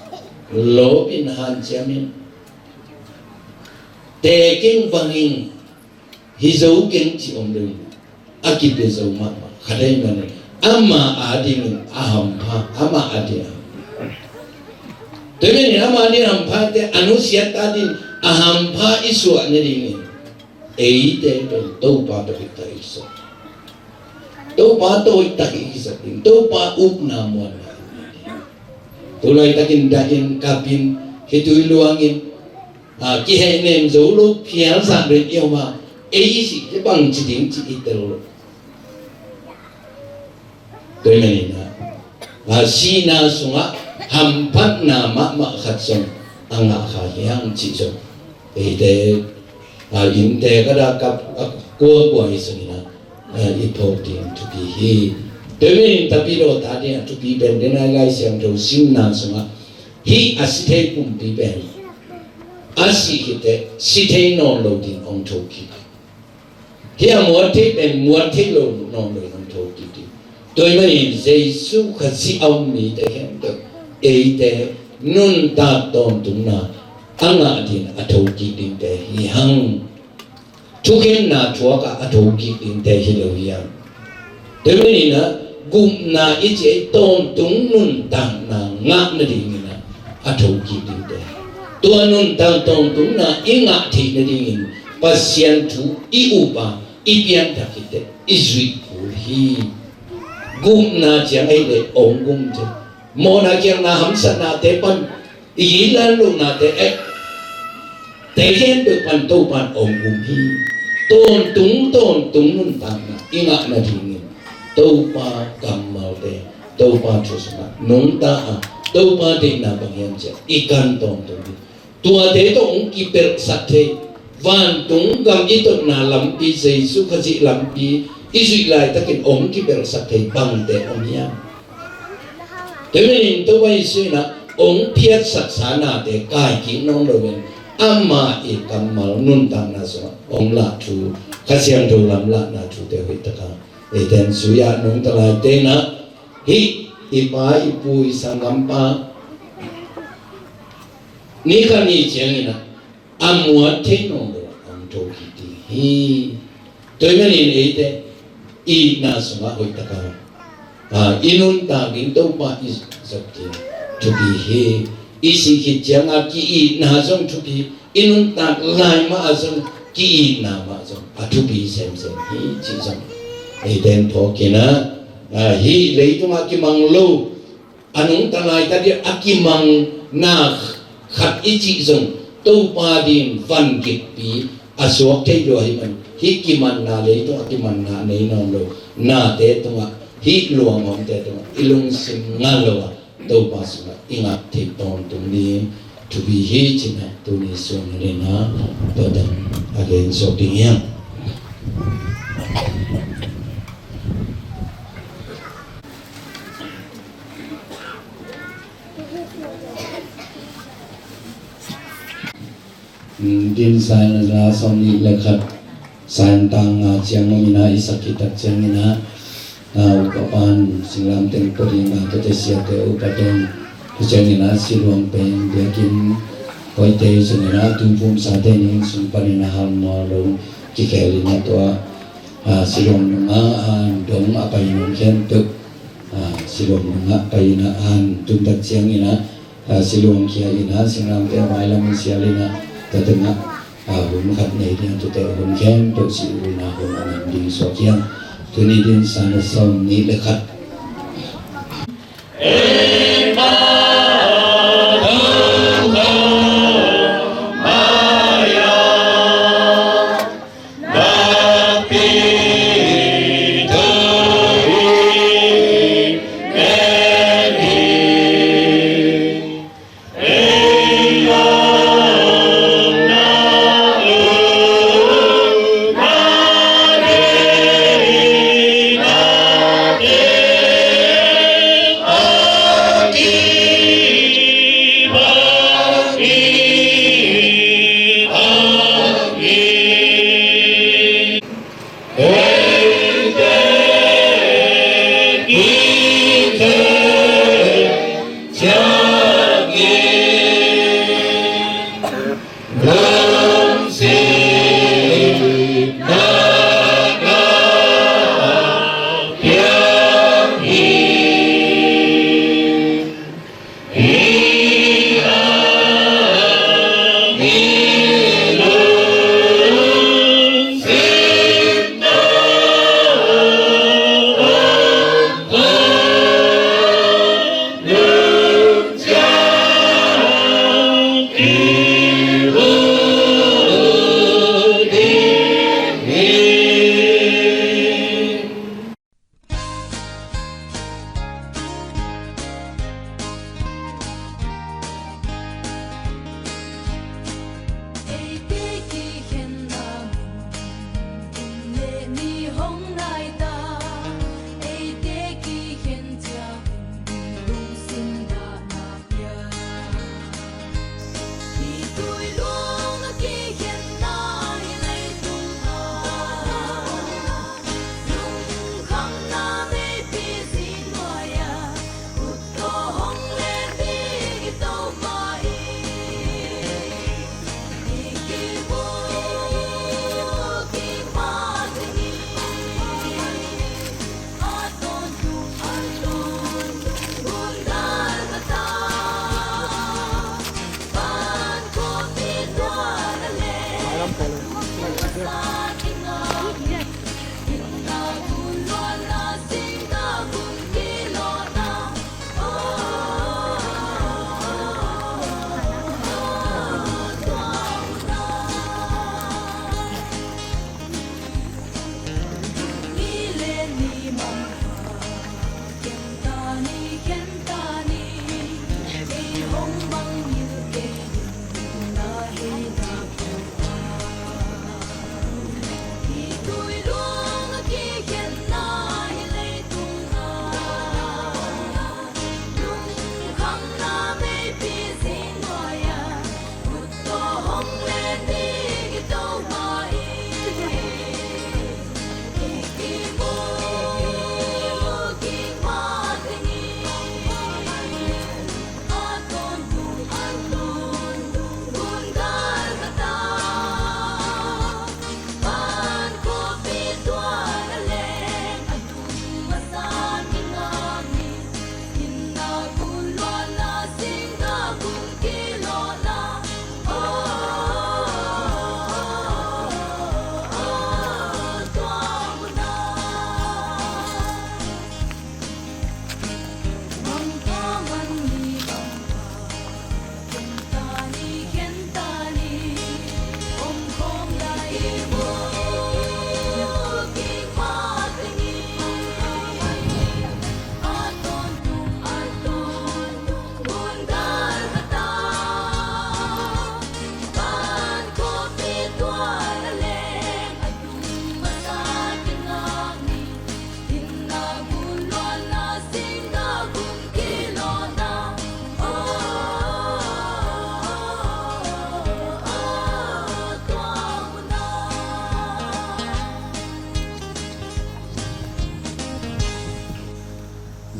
lawpin hanciamin, tekeng vangeng, hi zo keng cih om lo in, a kipia zo mahmah khat ahih manin, ama adingin a hampha, ama ading a hampha. Tua ahih manin ama ading a hampha te, a nusiat adingin a hampha i suah nadingin, eite pen Topa tawh hoihtak i kisap, Topa tawh hoihtak i kisap ding, Topa ukna muanna. Tu laitakin dahin kapin, khitui luangin, a, kihehnem zo lo phial zah pen i om a, ei i sih te bangci ding cih i tel lo. Tua ahih manin ah, a, sihna sungah hamphatna mahmah khat zong a ngah kha hiam cih zong, eite, a, innteek a dah kap a kuakua i sungin ah, a, i phawk ding thupi hi. Tua ahih manin Tapidaw ta ding a thupi pen, den a i Lai Siangtho simna sungah, hih a si thei pumpi pen, a sih khit teh si thei nawn lo ding hong thokik. Hih a muat thei pen muat thei lo nawn lo hong thokik ding. Tua ahih manin Jesu Khazih a um mite khempeuh, eite nuntak tawntungna a ngah ding a thokik dingte hi hang. Thukhenna thuak a, a thokik dingte hi lo hi hang. Tua ahih manin ah, gupna i cih ei tawntung nuntakna ngah nadingin ah, a thokik dingte. Tua nuntak tawntungna i ngah theih nadingin Pasian thu i up a, i pianthak khit teh i zuih kul hi. Gupna ciang ahih leh hong gum thei. Mawhna kiangna hamsatnate pan i gitlan lohnate, eh, te khempeuh pan Topa'n hong gum hi. Tawntung, tawntung nuntakna i ngah nadingin Topa kammalte, Topa thu sungah nungta a, Topa deihna bang hiam cih i kan tawntung ding. Tuate tawh hong kipelhsak thei, vantung gam i totna lampi, Jesu Khazih lampi i zuih laitakin hong kipelhsak thei bangte om hiam? Tua ahih manin Topa Jesu in ah hong phiatsaksa nate kai kik nawn loin, ama i kammal nuntakna sungah hong lah thu, Kha Siangtho lamlahna thute hoihtak a, eite in zui a, nungta laite in ah, hih i pa, i pu, i sanggampa, ni khat ni ciangin ah, a muat thei nawn lo a hong thokik ding hi. Tua ahih manin eite itna sungah hoihtak a, a, i nuntak ding Topa i zat ding thupi hi. I sih khit ciang a ki-itna zong thupi, i nuntak lai mah a zong ki-itna mah zong a thupi semsem hi cih zong eite in phawk in ah, a, hih leitungah kimang lo, a nungta laitakin a kimangna khat i cih zong, Topa ding van gikpi a suak thei lua ahih man, hih kimanna, leitungah kimanna a nei nawn lo nate tungah, hih luanghawmte tungah i lungsim ngal lo a, Topa sungah i ngah theih tawntung ding thupi hi ci-in ah, tuni sung ni-in ah tua teng a gen suak ding hi hang. Din Sai na sawmnih le khat, Sai tang nga ciang om in ah, i sak khit tak ciangin ah, a, upa pan singlamteh pawt in ah, tua teh siate upa teng, tua ciangin ah siluang pen biakinn hoihte sungin ah, tuiphumsate inn sung panin ah hal mual lo kikhel in ah, tua, a, siluang nungah, a, dong a pai in om khempeuh, a, siluang nungah pai in ah, a, tun tak ciangin ah, a, siluang khia in ah, singlamteh a mailam in sial in ah, tua teng ah, a, hun khat nei ding a, tua teh hun khempeuh si uh in ah, hun a nen ding suak hi hang. Tuni Din Sai na sawmnih le khat.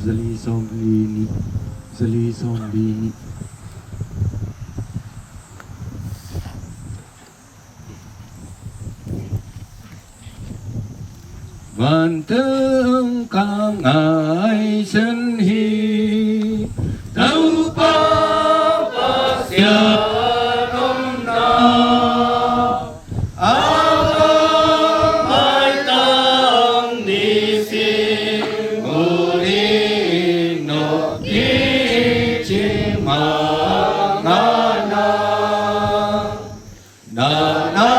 Zali sawmli nih, zali sawmli nih. Vantung ka ngaihsun hi, Topa Pasian omna, a maitang nisim uli no kici mangana. Dana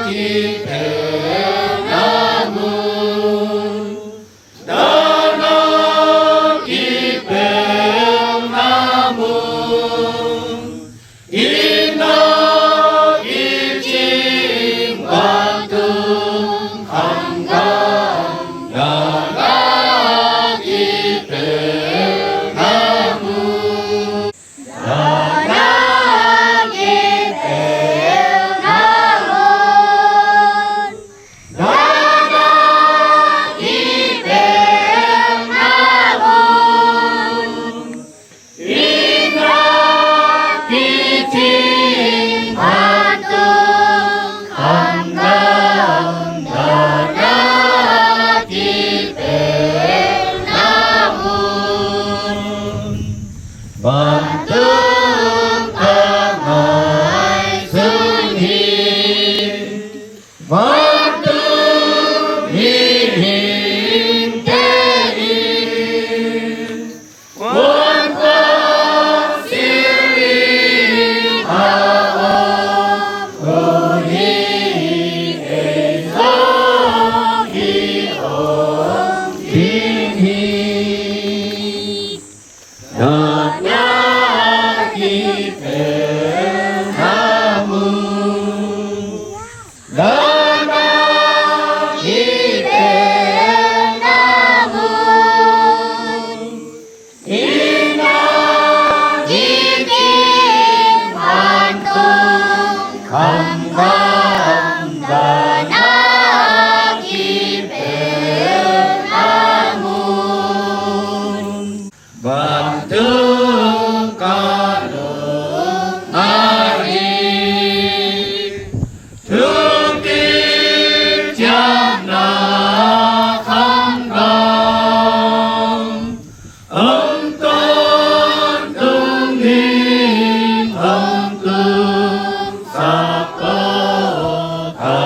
kipelna mun, dana kipelna mun, ina kicing vantung khamgam, dana kipelna mun. Vantung ka ngaihsun hi, vantung mihingte in kuanpha silin a om uh hi, ei zong hi om ding hi. Dana kipelna mun, dana kipelna mun, ina kicing vantung khamgam, dana kipelna mun. Vantung ka lungngaih hi, thukik ciamna khamgam, hong tawntung ni, hong tungsak tawh ka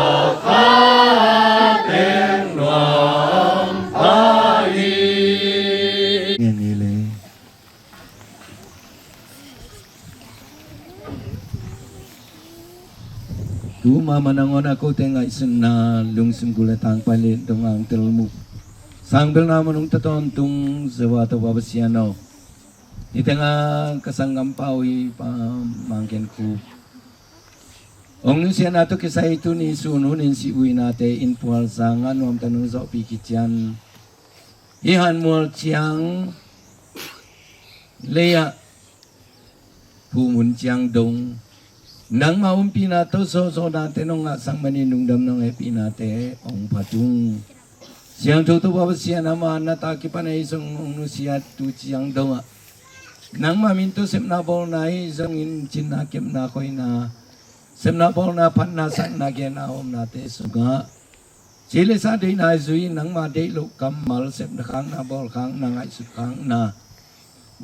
Ama nangawn a kote ngaihsutna lungsim gul le tangpai le dong ang telmuh sangbelna manung tatawntung Jehovah Topa Pasian aw, niteng a ka sanggampa uh hi pa Mangken Khup hong nusiatna tawh kisai tuni sun hunin sih huinate in pualsang a nuamta nung zawhpih kician hi hanmual ciang lei-ah phuhmun ciang dong nangma umpihna tawh sawhsawhnate nong ngahsak manin lungdam nong hehpihnate hong phat ung. Siangtho Topa Pasian, ama na ta kipan ei zong hong nusiat tu ciang dongah nangma min tawh sepna bawlna hi zongin cinna kepna khoina sepna bawlna phatna sakna genna omnate sungah ci le sa deihna zui nangma deih loh kammal sepna khakna bawl khakna ngaihsut khakna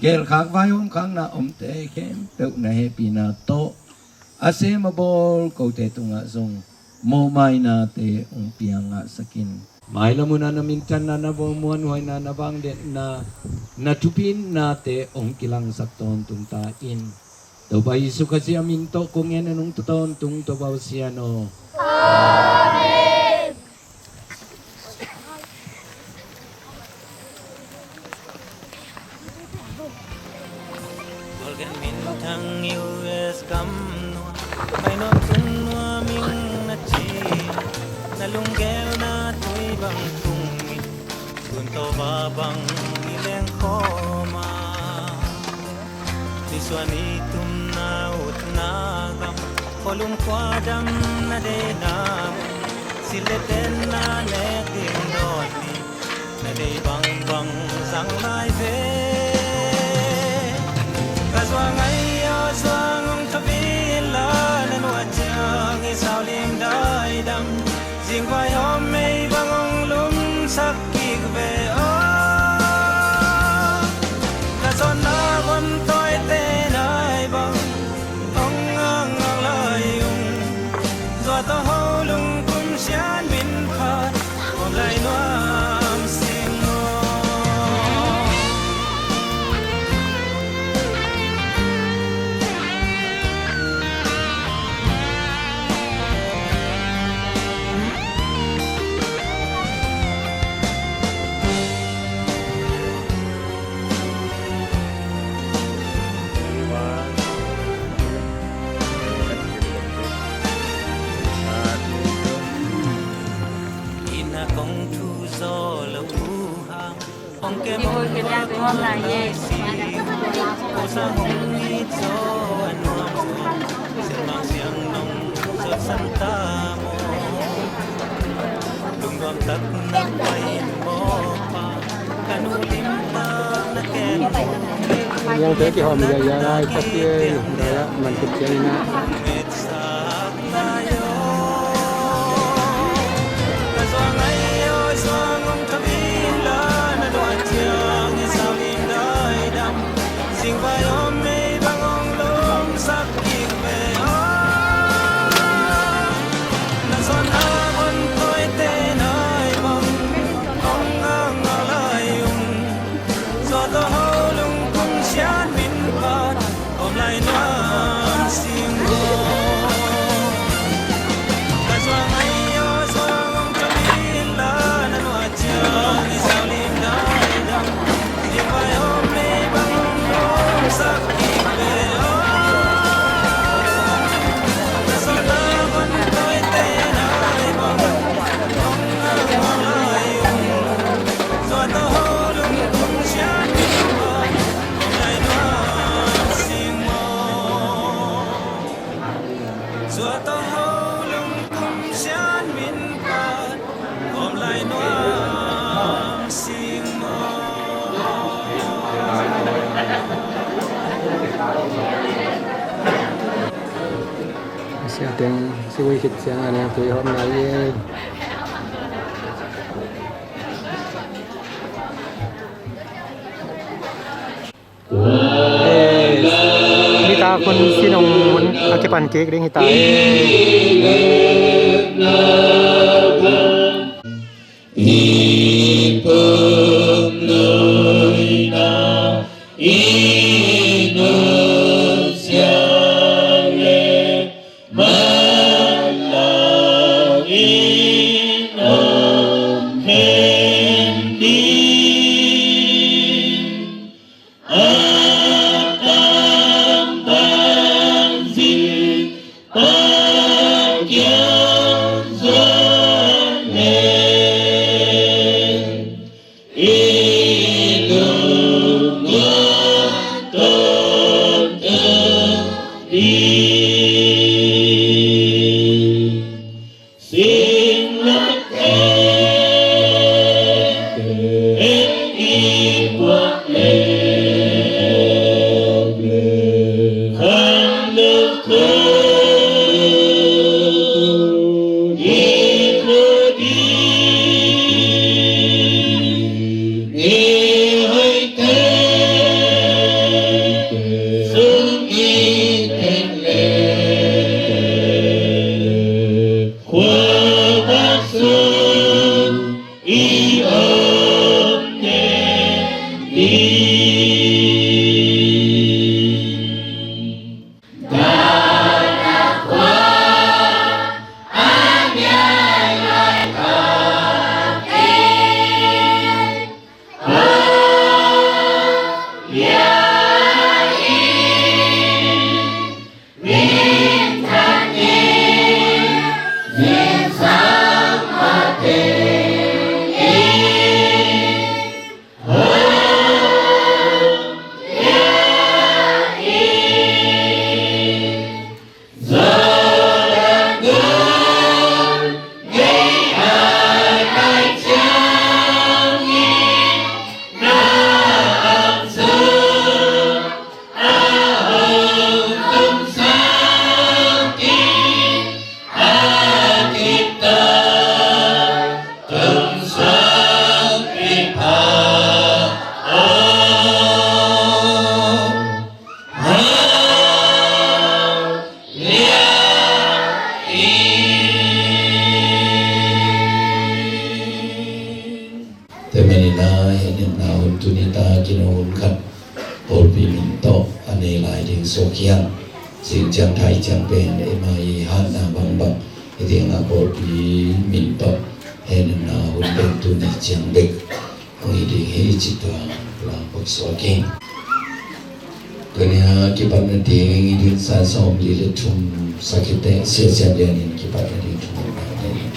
gelkhak vaihawm khakna omte khempeuh na hehpihna tawh a sem a bawl kote tungah zong mawhmainate hong piang ngahsak in. Mailam hun a na minthanna na bawlmuan huaina na vangletna na thupihnate hong kilangsak tawntung ta in. Topa Jesu Khazih a min tawh kong ngen a nungta tawntung Topa Pasian aw. Amen. Golden minthang U S gam nuam, mai nuam tung nuam ing na ci, na lunggel na tui bang tung in, tun tawh va bang i leng khawm a. Nisuan i tumna utna gam, khualum khuadam na deihna mun, sil le tenna nek ding dawn ni, na deih bangbang zang lai ve. Ka zuang ai a zuang hong thawi inla, na nuah ciang i saulim daidam, zingvai hawm mei bang hong lumsak kik ve aw. Na zawnna hon tawite nai bang hong ngangngang lai ung. Zuat aw ho lungkum sian min phat, om lai nuam sing maw. Ina kong thu zaw lo uh hang, hong kem hong guak hong lai si. Ko sang hong it zaw a nuam zaw, siamang siang nong zawhsan ta maw. Lungnuam tak na pai in maw pa, ka nu lim tak na kem. Niangte kihawm liaia lai Pasian, lai ah man kut ciangin ah. Zuat aw ho lungkum sian min phat, om lai nuam sing maw. Ka zuang ai aw zuang hong thawi inla, na nuah ciang i saulim daidam, zingvai hawm mei bang hong lumsak kik ve aw. Na zawnna hon tawite nai bang hong ngangngang lai ung. Zuat aw ho lungkum sian min phat, om lai nuam sing maw. Zuat aw ho lungkum sian min phat, om lai nuam sing maw. Sia teng si wei khit ciang a neng tui hawm nai e. Nita khun sinong mun a kipan kik ding hita e. Inn om Khen Ding, a tam bang zin Pasian zuan leh, i lungnuam tawh tun ding. Sing lak teng, en i puak leh, kham lak khun i khut ding. Ni hoih teng, sum i tek leh, khua bak sung i om den ding. Tua manin ah, hehnem na hun tuni ta kinawh hun khat pawlpi min tawh a nei lai ding suak hiam? Zing ciang thai ciang pen eima i hatna bangbang hi ding a, pawlpi min tawh hehnem na hun pen tuni ciang bek hong hi ding hi ci-in tua lam pak suak hi. Tua ni a kipatna ding i din san sawmli le thum sak hi teh, Sia Siam Lian in kipatna ding thum na ding.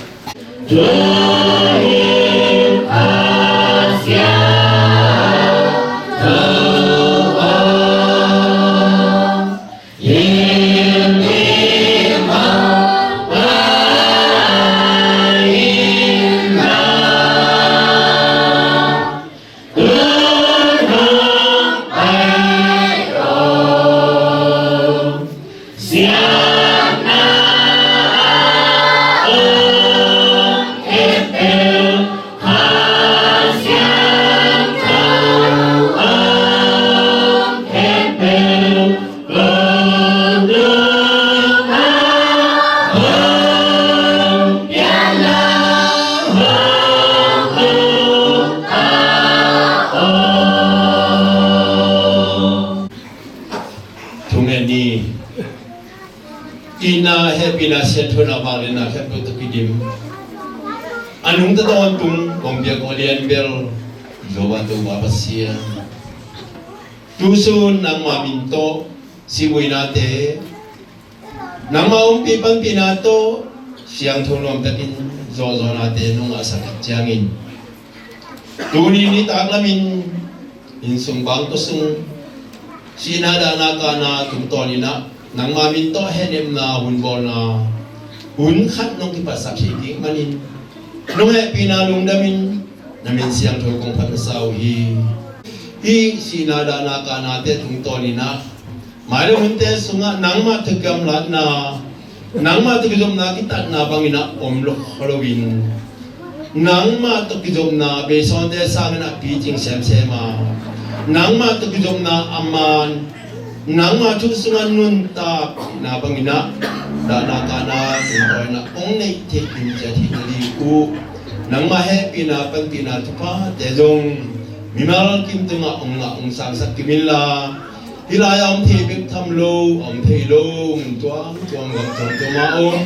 Thungen ni. Itna, hehpihna, siangthona, vangliatna khempeuh tawh kidim, a nungta tawntung kong biak aw lian bel Jehovah Topa Pasian, tu sun nangma min tawh sivuinate, nangma ompih panpihna tawh siangtho nuamtakin zawhzawhnate nong ngahsak khit ciangin, tuni nitak lamin innsung bangkua sung sihna, dahna, kahna tungtawnin ah nangma min tawh hehnemna hun bawlna hun khat nong kipatsak theih ding manin, nong hehpihna lungdamin na min siangtho kong phat masa uh hi. Hih sihna, dahna, kahnate tungtawnin ah mailam hunte sungah nangmah tawh kigamlatna, nangmah tawh kizopna kitatna bangin ah om lo kha loin, nangmah tawh kizopna beisawnte sangin ah picing semsem a, nangmah tawh kizopna a man, nangmah thu sungah nuntakna bangin ah dahna kahna tungtawnin ah hong neih theih kim ciat theihna ding uh, nangmah hehpihna panpihna thuphate zong mimal kim tungah hong ngah hong sangsak kim inla, hih lai-ah om thei bek tham lo, om thei lo mun tuamtuam, gam tuamtuam ah om,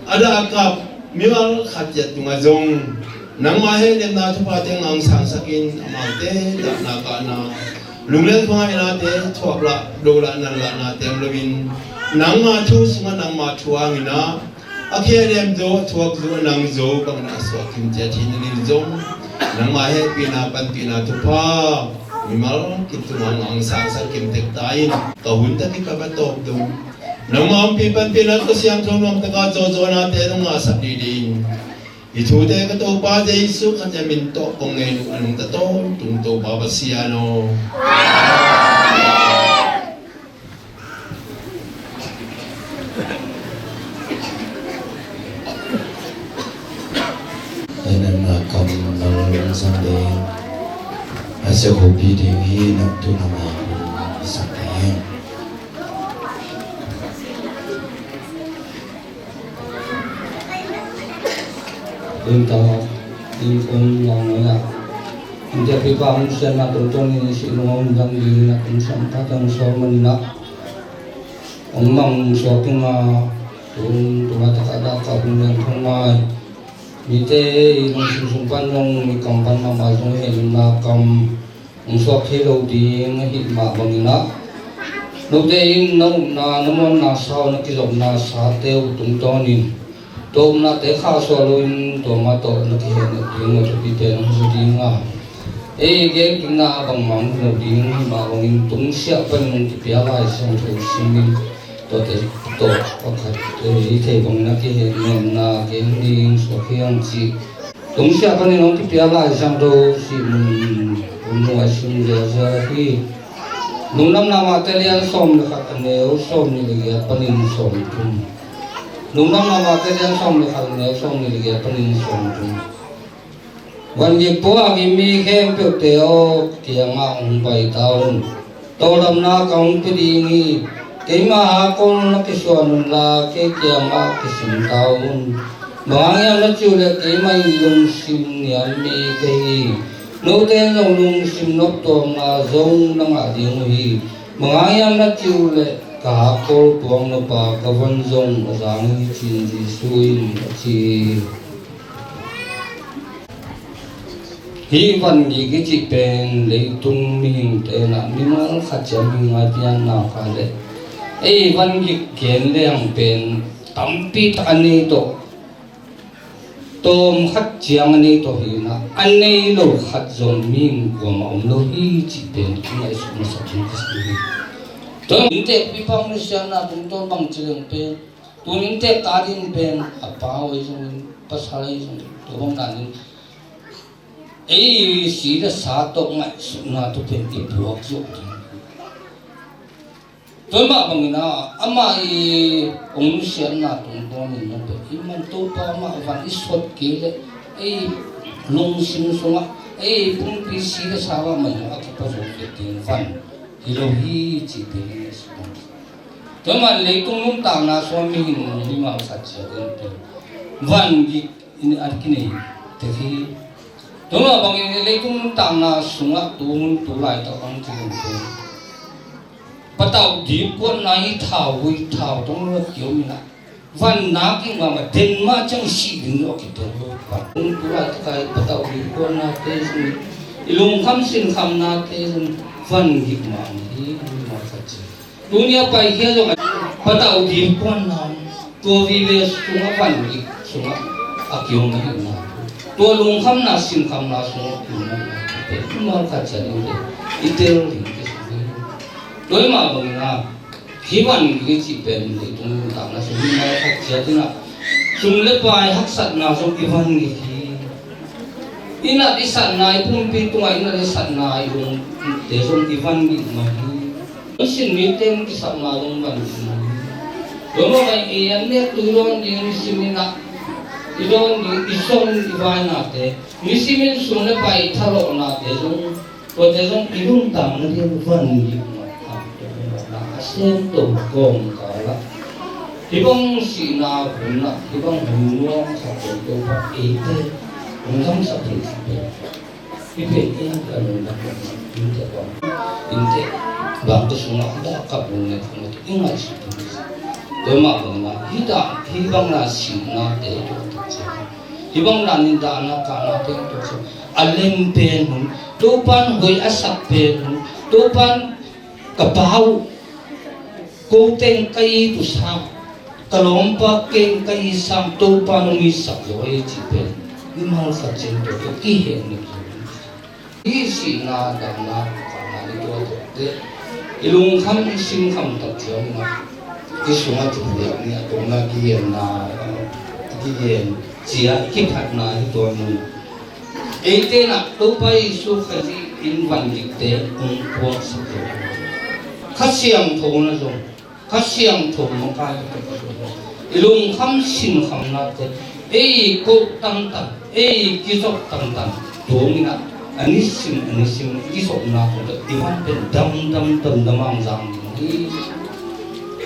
a dah a kap, Mimal khat ciat tungah zong nangma hehnemna thuphate ngangsangsakin amaute dahna kahna, lungleng thungaihnate, thuak lah, do lah, nan lahnate om loin nangma thu sungah nangma thu hangin ah a khe a dem zo, a thuak zo, a nang zo bangin a suak kim ciat hi na ding zong nangma hehpihna panpihna thupha mimal kip tungah ngangsangsak kim tek ta in, ka hun tak i ka va tawp dong nangma ompih panpihna, ka siangtho nuam taka zawhzawhnate nong ngahsak dih ding. Hih thute ka Topa Jesu Khazih min tawh kong ngen uh, a nungta tawntung Topa Pasian aw. Hehnemna kam na lungzang ding, a sia khuapi ding hi na tu na ma hun sak ding. Ding ta, ding kum nang na. Ding ta pipa hong sian na tungtawn in si lung hong dang ding na kum sam ka tang so man na. Hong mang so king a, tung tung a taka da ka hong dang thong mai. Mite i lungsim sung pan zong, mi kam pan mahmah zong hehnemna kam hong suak thei lo ding ahih mah bangin ah, note in na upna, na muanna sau, na kizopna sate uh tungtawnin tua upnate khahsuah loin tua mah tawh na kihehnem ding uh a thupi pen hong hi ding a, ei gen kikna bangmah hong hi lo ding ahih mah bangin tungsiah panin hong kipia Lai Siangtho simin tuate tawh pakhat, eh, i theih bangin a kihehnemna gen ding suak hi hang cih. Tungsiah panin hong kipia Lai Siangtho sih mun, mun nuai sim ziazia hi. Lungdamna Mate lian sawm le khat, a neu sawmnih le giat panin sawmthum. Lungdamna Mate lian sawm le khat, a neu sawmnih le giat panin sawmthum. Vangik puak i mi khempeuhte aw, kiangah hong pai ta un. Tawldamna ka hong pia ding hi. Keima hakkol na kisuan unla kei kiangah kisim ta un. Bang hang hiam na cih uh leh keimah in lungsim niam mi ka hi. Note in zong lungsim noptuamna zong na ngah ding uh hi. Bang hang hiam na cih uh leh ka hakkol puak nop a, ka van zong a zang hi, ci-in Jesuh in a ci hi. Hih vangik i cih pen leitung mihingte in ah mimal khat ciang mi ngaipianna kha leh ei vangik gen leng pen tampi tak a nei tawh, tawm khat ciang a nei tawh hi in ah, a nei lo khat zong mihing kuamah om lo hi cih pen i ngaihsut masak ding ka hi. Tua inntek pipang nusiatna tungtawn bang ci leng pen, tun inntek ta ding pen a pa aw hi zongin, pasal aw hi zongin, tua bang danin ei si le sa tawh ngaihsutna tawh pen i puak zawh ding. Tua mah bangin ah amah i hong nusiatna tungtawnin zong pen i man Topa mah van i sot kei leh ei lungsim sungah ei pumpi si le sa mah mah in a kipa zo kei ding van hi lo hi cih pen i ngaihsut. Tua mah leitung nuntakna sungah mihing mimal khat ciat in pen vangik in a kinei tek hi. Tua mah bangin leitung nuntakna sungah tu hun tu laitak bang ci leng pen patauh dipkuatna hi, thau hui, thau tong lo kiom in ah van nak i ngah mah, den mah ciang sih ding lo a kitel lo. Patauh dipkuatnate zong, i lungkham sinkhamnate zong vangik mah hi, mimal khat ciat. Tuni a paikhia zong a patauh dipkuatna, tua vive sungah vangik sungah a kiom na hi na, tua lungkhamna sinkhamna sungah kiom na hi na, mimal khat ciat in i tel ding kisam hi. Tua hi mah bangin ah hih vangik i cih pen leitung nuntakna sung mimal khat ciat in ah sum le pai haksatna zong i vangik hi. I nat i satna, i pumpi tungah i nat i satna, i lungte zong i vangik mah hi. I sin mite in kisapna zong vangik mah hi. Tua mah bangin i an nek tu i dawn ding nisim in ah, i dawn ding i zon i vainate, nisim in sum le pai i thalawhnate zong, tuate zong i lungtang nading vangik mah hi. A semto kawmkal ah hih bang sihna hun ah hih bang hun nuam khat tawh Topa eite hong gamsa thei khat pen, hih pen ei ka lungdam, inntek bang, inntek bangte sungah dah ka lungdam i ngaihsut ding. Tua mah bangin ah hih dah hih bang na sihnate tua tak ciang Hih bang danin dahna kahna teng tawh sung a lem pen hun, Topa'n hoih a sak pen hun, Topa'n ka Pa uh, ko teng ka it uh sang, ka lawmpa keng ka it sang Topa'n hong itsak zaw hi cih pen mimal khat ciang tawh kihen ning. Hih sihna, dahna, kahna i tuah tawh teh i lungkham i sinkham tak ciangin ah i sungah thupiak ni a tawpna kigenna, kigen cia kiphatna hi tuan un. Eite in ah Topa Jesu Khazih in vangikte hong puaksak hi. Kha Siangtho na zong Kha Siangtho makaih i lungkham sinkhamnate, ei koh tangtang, ei kizop tangtang, tua in ah a nisim a nisim i kizopna tawh i van pen damdam damdam hong zang ding hi.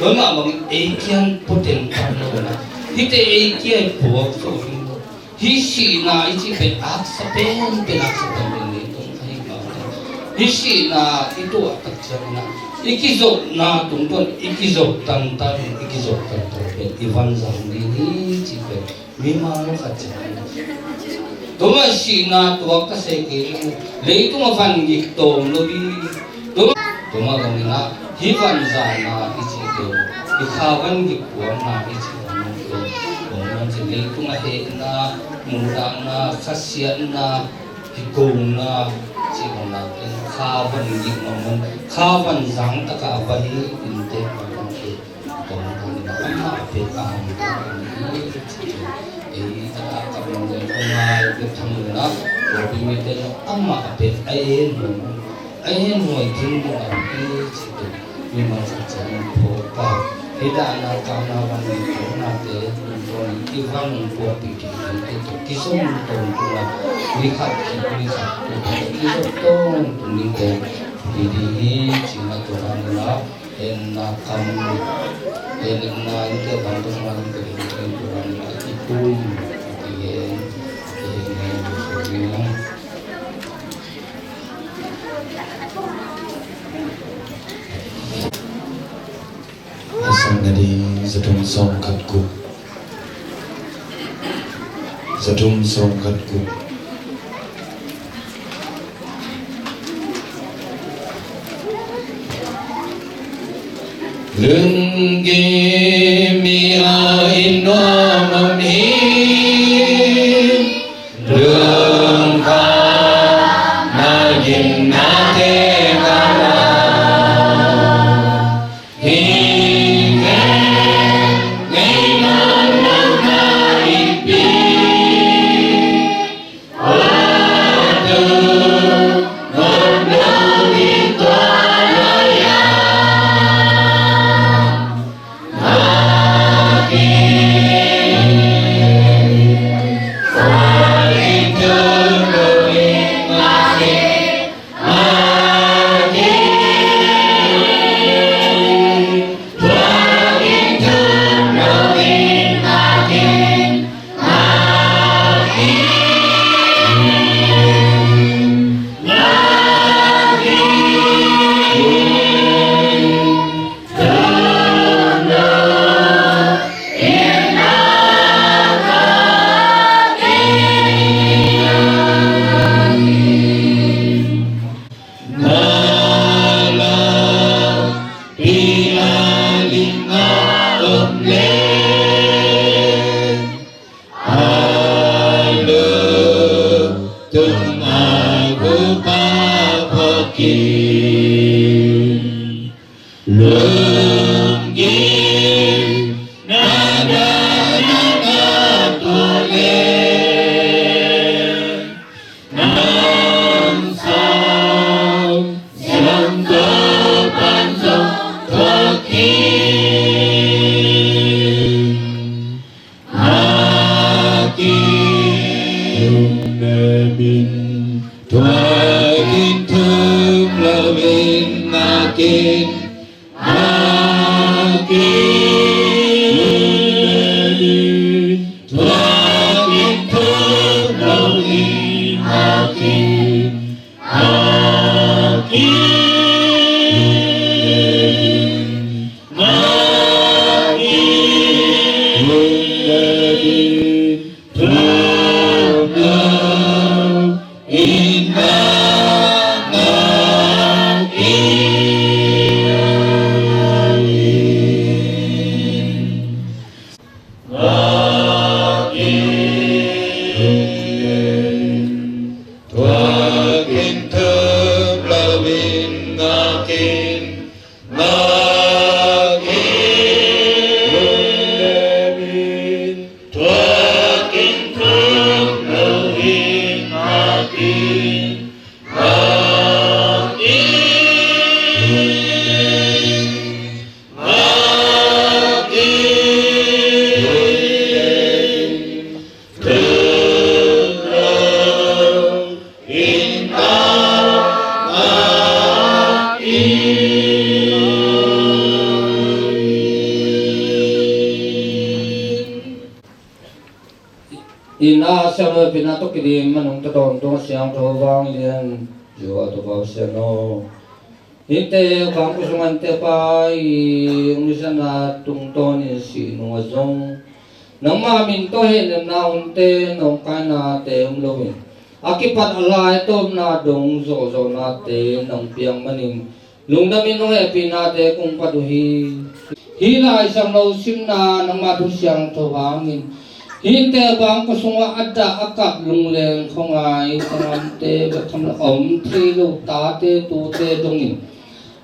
Tua mah bangin ei kiang puaten pan lo na, hihte ei kiang puak zo ding lo. Hih sihna i cih pen aksa penpen, aksa penpen leitung a hi mah. Hih sihna i tuah tak ciangin ah i kizopna tungtawn, i kizop tantan, i kizop tantan pen i van zang ding hi cih pen mimal khat ciang. Tua mah sihna tuak ka se kei, leitung a vangik tawm lo hi. Tua, tua mah bangin ah hih vanzana i cih pen, i kha vangik kuamna i cih pen, tua mah ci leitung a hehna, muhdahna, khasiatna, kikona cih bangna pen kha vangik mahmah, kha vanzang taka va hi in teh mahmah hi. Tua mah bangin ah amah a pek a hong tang hi. Ei a kammal pen kong ngai pek tham lo na, tua pi mite amah a pek a en lo. A en huai ding ding a hi cih pen mimal khat ciangin phawk pah. Hih dahna kahna van nei phawknate tungtawn i van puakpih ding ding te tawh kizom tawntung a, ni khat khit ni khat tua tawh kizom tawntung ding te hi ding hi cih na tua dan na. Hehna kam, hehna in te bang tua ma ding te ding te tua dan na i kum i hen, i hen, i hen, i hen. A sang na ding za thum sawm khat guk. Za thum sawm khat guk. Lungkim i a in nuam om hi. Lungkham na ginna te ka la. Hi kei ngei na na na i pi. Wa tu ngom lo ni tua lo ya. Ina siangtho pina tawh kidim a nungta tawntung a siangtho vang lian zua tawh vau sian aw. Hihte bang kua sungah hihte pa i ung nisana tungtawnin sih nungah zong nangma min tawh hehnemna hunte nawngkainate om loin a kipat a lai tawpna dong zawhzawhnate nang piak manin lungdamin hong hehpihnate kong pat uh hi. Hih Lai Siangtho simna nangma thu siangtho hangin hihte bang kua sungah a dah a kap lungleng khuangai tangamte bek tham lo a om thei lo tate tute dongin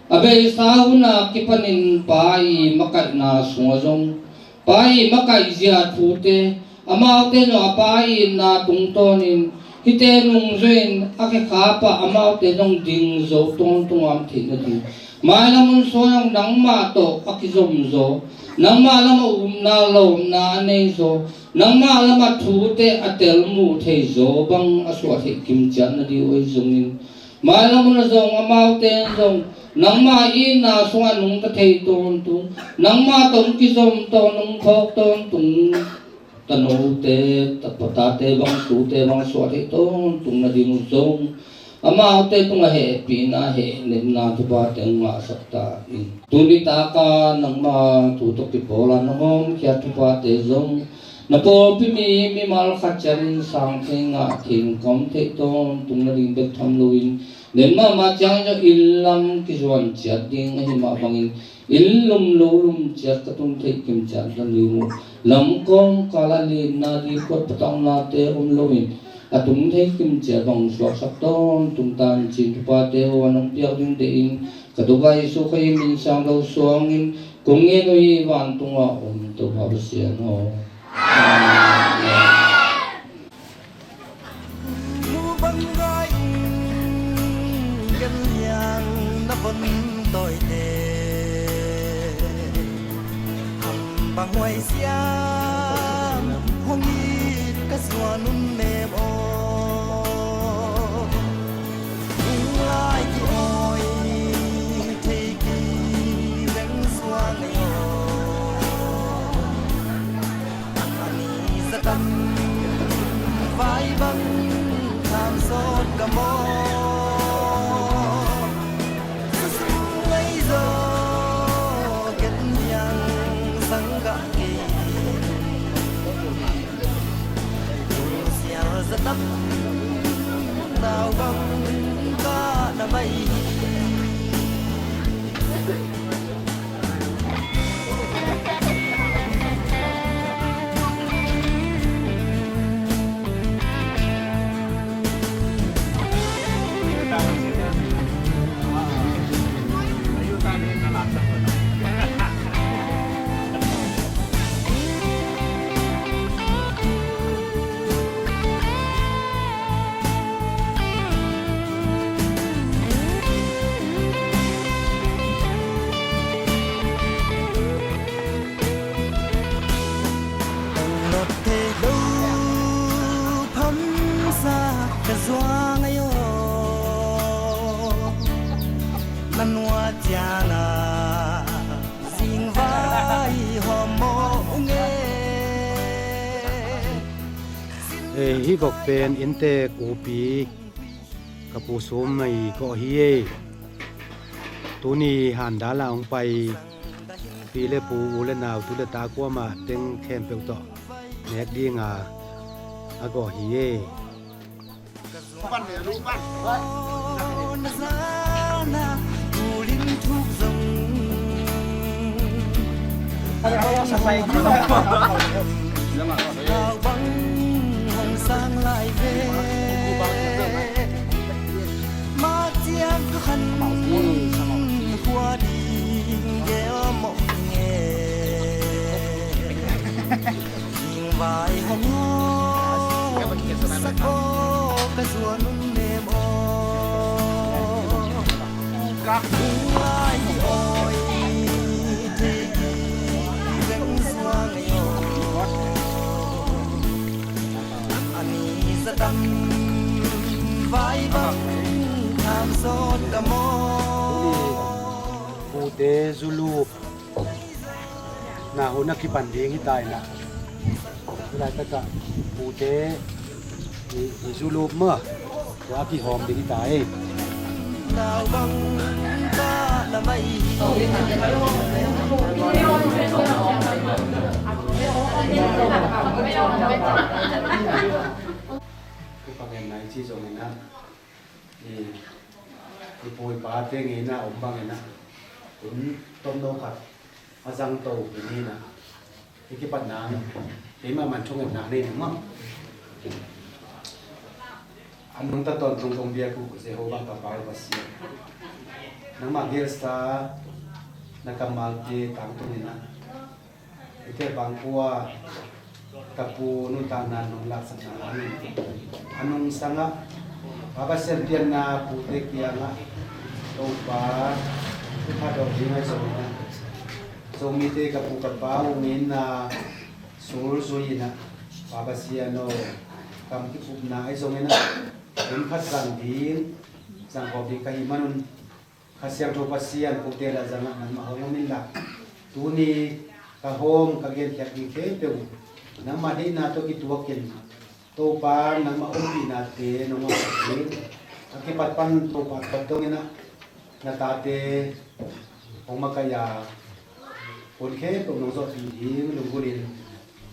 a beisa huna kipanin pa i makaihna sungah zong pa i makaih zia thute amaute zong a pa i itna tungtawnin hihte nungzuin a khekhap ah amaute zong ding zo tawntung a om theih nading mailam hun sung zong nangmah tawh a kizom zaw nangmah lamah upna lawmna a nei zaw nangmah lamah thute a tel muh thei zaw bang a suah theih kimciat nading uh ei zongin mailam hun ah zong amaute in zong nangmah itna sungah nungta thei tawntung nangmah tawh kizom tawn nung phawk tawntung tanote tapatate bang tute bang suah thei tawntung nading uh zong amaute tungah hehpihna hehnemna thupha teng ngahsak ta in tuni taka nangma thu tawh kipawla na hawmkhia thuphate zong na pawlpi mi mimal khat ciatin sang thei ngah thei kawm thei tawntung nading bek tham loin nen mahmah ciangin zong inn lam kizuan ciat ding ahi mah bangin inn lum lo lum ciat ka tung theih kimciat nading uh lam kawmkal a linna dikhuat patauhnate om loin a tung theih kimciat bang suaksak tawntung tan cin thupate uh a nong piak ding deih in ka Topa Jesu Khrih min siangtho suangin kong ngen uh hi vantungah om Topa Pasian aw. Amen. Mu bang gai in gen liang na von tawite am bang huai siam hong it ka suan un nem aw. Ung lai ki awi thei ki veng suang aw. Ani zatam vai bang tham sawt ka maw. Susung lei zaw gen hiang sang gah kei. Sial zatam nau bang ka na mai hi. Lot thei lo phamsa ka zuang ayo. Na nuat ciangah zingvai hawm mawh ung e. Eh, hih vok pen inntek upi ka pu Sum Mai kawh hi ei. Tuni handal a hong pai pi le pu, u le nau, tu le ta kuamah teng khempeuh tawh nek dinga a kawh hi ei. Bang hong sang lai ve. Mah ciang ka khan khua ding gel mawh nge. Vai hong sak aw ka zuan un nem aw. Lai awi thei ki veng suang aw. Ani zatam vai bang tham sawt ka maw. Pute zulu na hun a kipan ding hi ta in ah. Laitakah pute i, i zulup maw, tua a kihawm ding hi ta ei. Ka ngen nai ci zongin ah, i, i pu i pate ngeina om bangin ah, hun tomno khat a zangto hi ni in ah, i kipatna keimah man thungetna nei ning maw? A nungta tawntung kong biak uh Jehovah ka Pa uh Pasian, nangmah gelsa na kammalte tangtun in ah, i tek bang khua ka pu nuntakna nong laksakna hangin, a nungsangah Pa Pasian pianna pute kiangah Topa i phatdawh ding ahi zongin ah, Zomite ka pu ka pa uh ngeina sul zui in ah, Pa Pasian aw, kam kipupna ahi zongin ah, hun khat zang ding, zangkhawm ding ka hih manun, Kha Siangtho Pasian kote la zangah nangmah hong om inla, tuni ka hawm ka genkhiat ding khempeuh nangmah deihna tawh kituakin, Topa nangmah ompihnate nong ngahsak ding, a kipat pan Topa tawh dongin ah na tate hong makaih a, hun khempeuh nong zawhpih ding lunggulhin,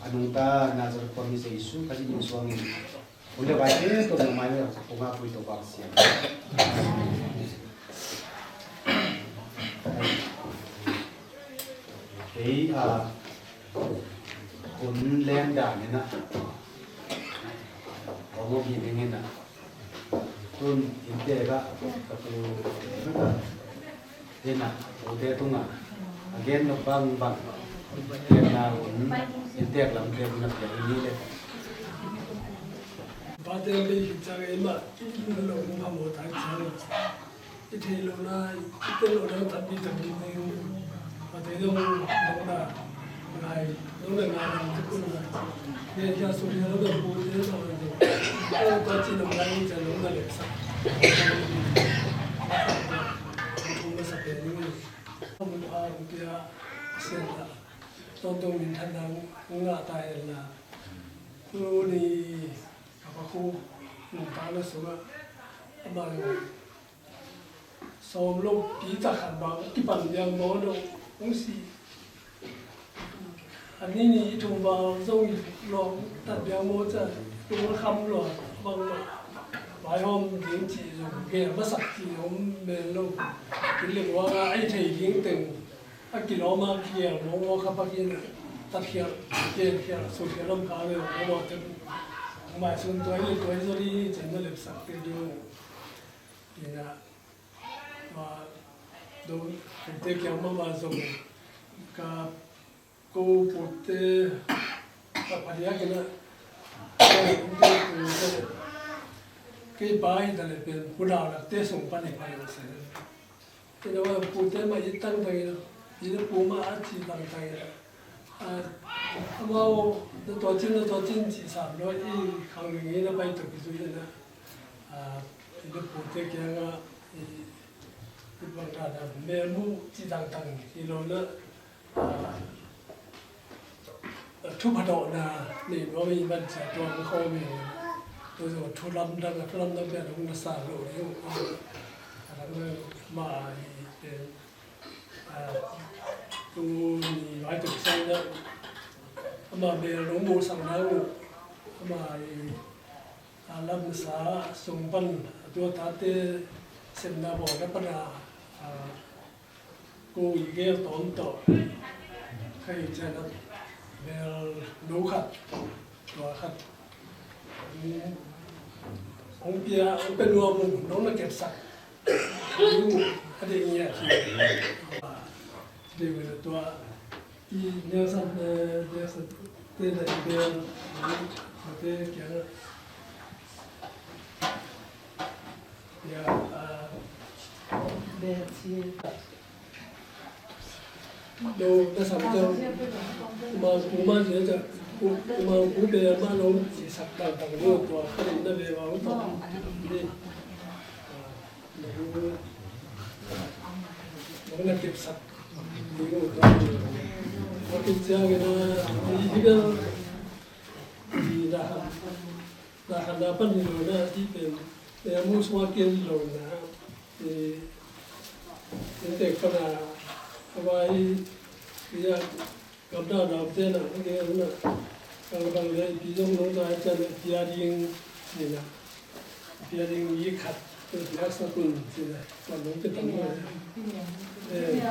a nungta Nazareth khuami Jesu Khazih min suangin hun le vai khempeuh nangmah mai kong ngak uh hi Topa Pasian. Kei a hun len dan in ah, hong om hi ning in ah, tun inntek ah ka pu in ah, pute tungah a gen nop bangbang, genna hun inntek lamte hun a piang hi ni le. Pate bei hi ciang ei mah i lo mu phamawh tak ciang, i theih lohna, i tel lohna tampi tampi ding, a thei dong, dong na ngai, dong na ngai dong te kun na. Ngai kia su kia dong na pu te dong na dong. Tua ci dong na dong cia dong na lepsak. Dong na sak ding. Dong na sak ding. Dong na sak ding. Tawntung minthanna ngah ta hen la, tuni ka pa khu nungta na sungah amah sawm lo pi tak khat bang kipan liang maw, no hong si. A ni ni i thum val zong i lawm tat liang maw, ca tung kham lua bang maw, vaihawm ding cih zong gel masak cih zong om mel lo. Kin lek uang a, ei thei ding teng a kilawm a kial mawngmawng kha pak in a, tatkhial, kialkhial, sunkhial lam kha ve mawngmawng te. Maisun tuai le tuai zaw ding cin na lepsak te ding. Ina, ma, do, kante kiang mahmah zong ka ko pute ka phadiak ina, kei pa hi ta le pen Pu Dau Lak te sung pan hi pha lo se. Kei lo pute mah it tangtang in a, i le pu mah a ci tangtang in a. A, amau na tua cin, na tua cin ci sam lo i khang ring in a pai tuk i zui in a. A, i le pute kiangah i, i bang ka da mel mu ci tangtang hi lo na. A, thu phadawhna nei nuam i man cia tua ang khawm hi. Tua zong thu lamdang, a thu lamdang pia dong na sa lo ding. A, a dang ma a hi pen. A, tu ni vai tuk sang na. Ama bel dong mu sang na lo. Ama hi. A lamsa sung pan a tua tate semna bawl a pana, a, ko i gel tawm tawh. Khai cian a bel no khat, tua khat. Hong pia, hong pia nuam uh, nong na kepsak. Hong a deih ngiat hi. A, deih uh tua. I Nelson, eh, Nelson te na i bel, te kiang a. Ya, ah, do na sam te, ma ku ma je ja, ku ma ku bel ma lo ci sak tang tang lo tua, ka na bel ma lo tua. Ni. Ah, na ku, na kepsak. Ni lo tua. Wa tu cia ke na, ni bel. Na khan na pan hi lo na ti pen, na mu sua kian lo na, i, i tek pana, a vai, i ya, kam da na te na, ke na, kang bang le, pi zong lo na, chan, pia ding, ni na, pia ding, i khat, pia sa kun, ni na, kan lo te tang na. Eh,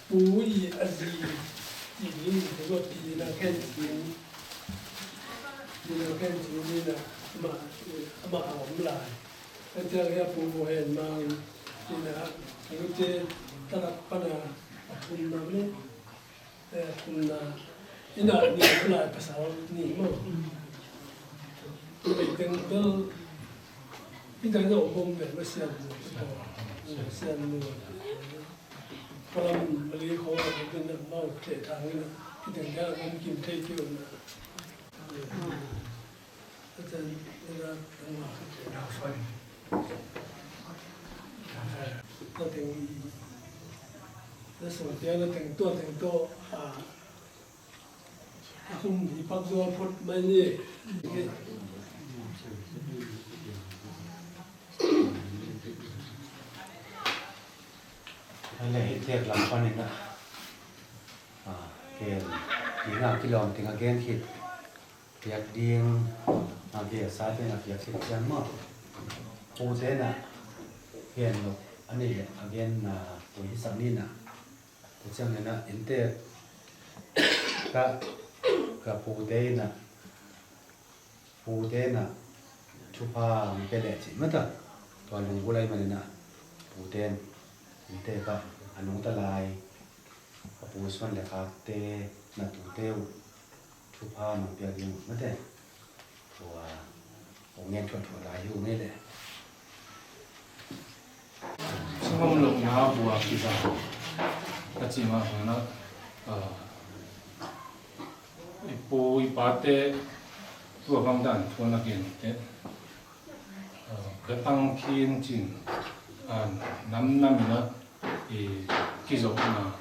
Pu i a zi ti ding, tua pi na khen cing, pi na khen cing ni na, ama, ama a om lai. Ka ciang hia pu pu hen mang, ni na, ka lu te, ta lak pana, a phun na le, eh, phun na, ina ni lai pasal ni mo. Ina teng bel, ina no bom bel, ma sian no, sian no. Palam mali kho a bin na mau te tang na, ki teng ka om kim te ki om na. A ten na tang ma. Na teng, na so te na teng to, teng to, a, a kum hi pak zo phot mai ni. Hale, hi tek lam panin a, a, ken, ken a kilawm teng a gen khit. Piak ding, a, bia sa pen a piak khit ciang maw. Pu te na, gen lo, a ni le, a gen na, pu hi sak ni na. Pu ciang ni na, in te, ka, ka pu te na, pu te na, thupha ang pe le ci mata. Tua lungbu lai mani na, pu te, in te ka, a nung ta lai, a pu suan le khak te, na tu te uh. Thupha nong piak ding uh mate. Tua, hong ngen thuahthuah lai hi uh ngei leh. Singom lohna bua kiza. Ka cih mah bangin ah, ah, i pu i pate tua bang dan thu na gen te. Ah, ka tang khin cin, ah, nam nam in ah, i kizopna.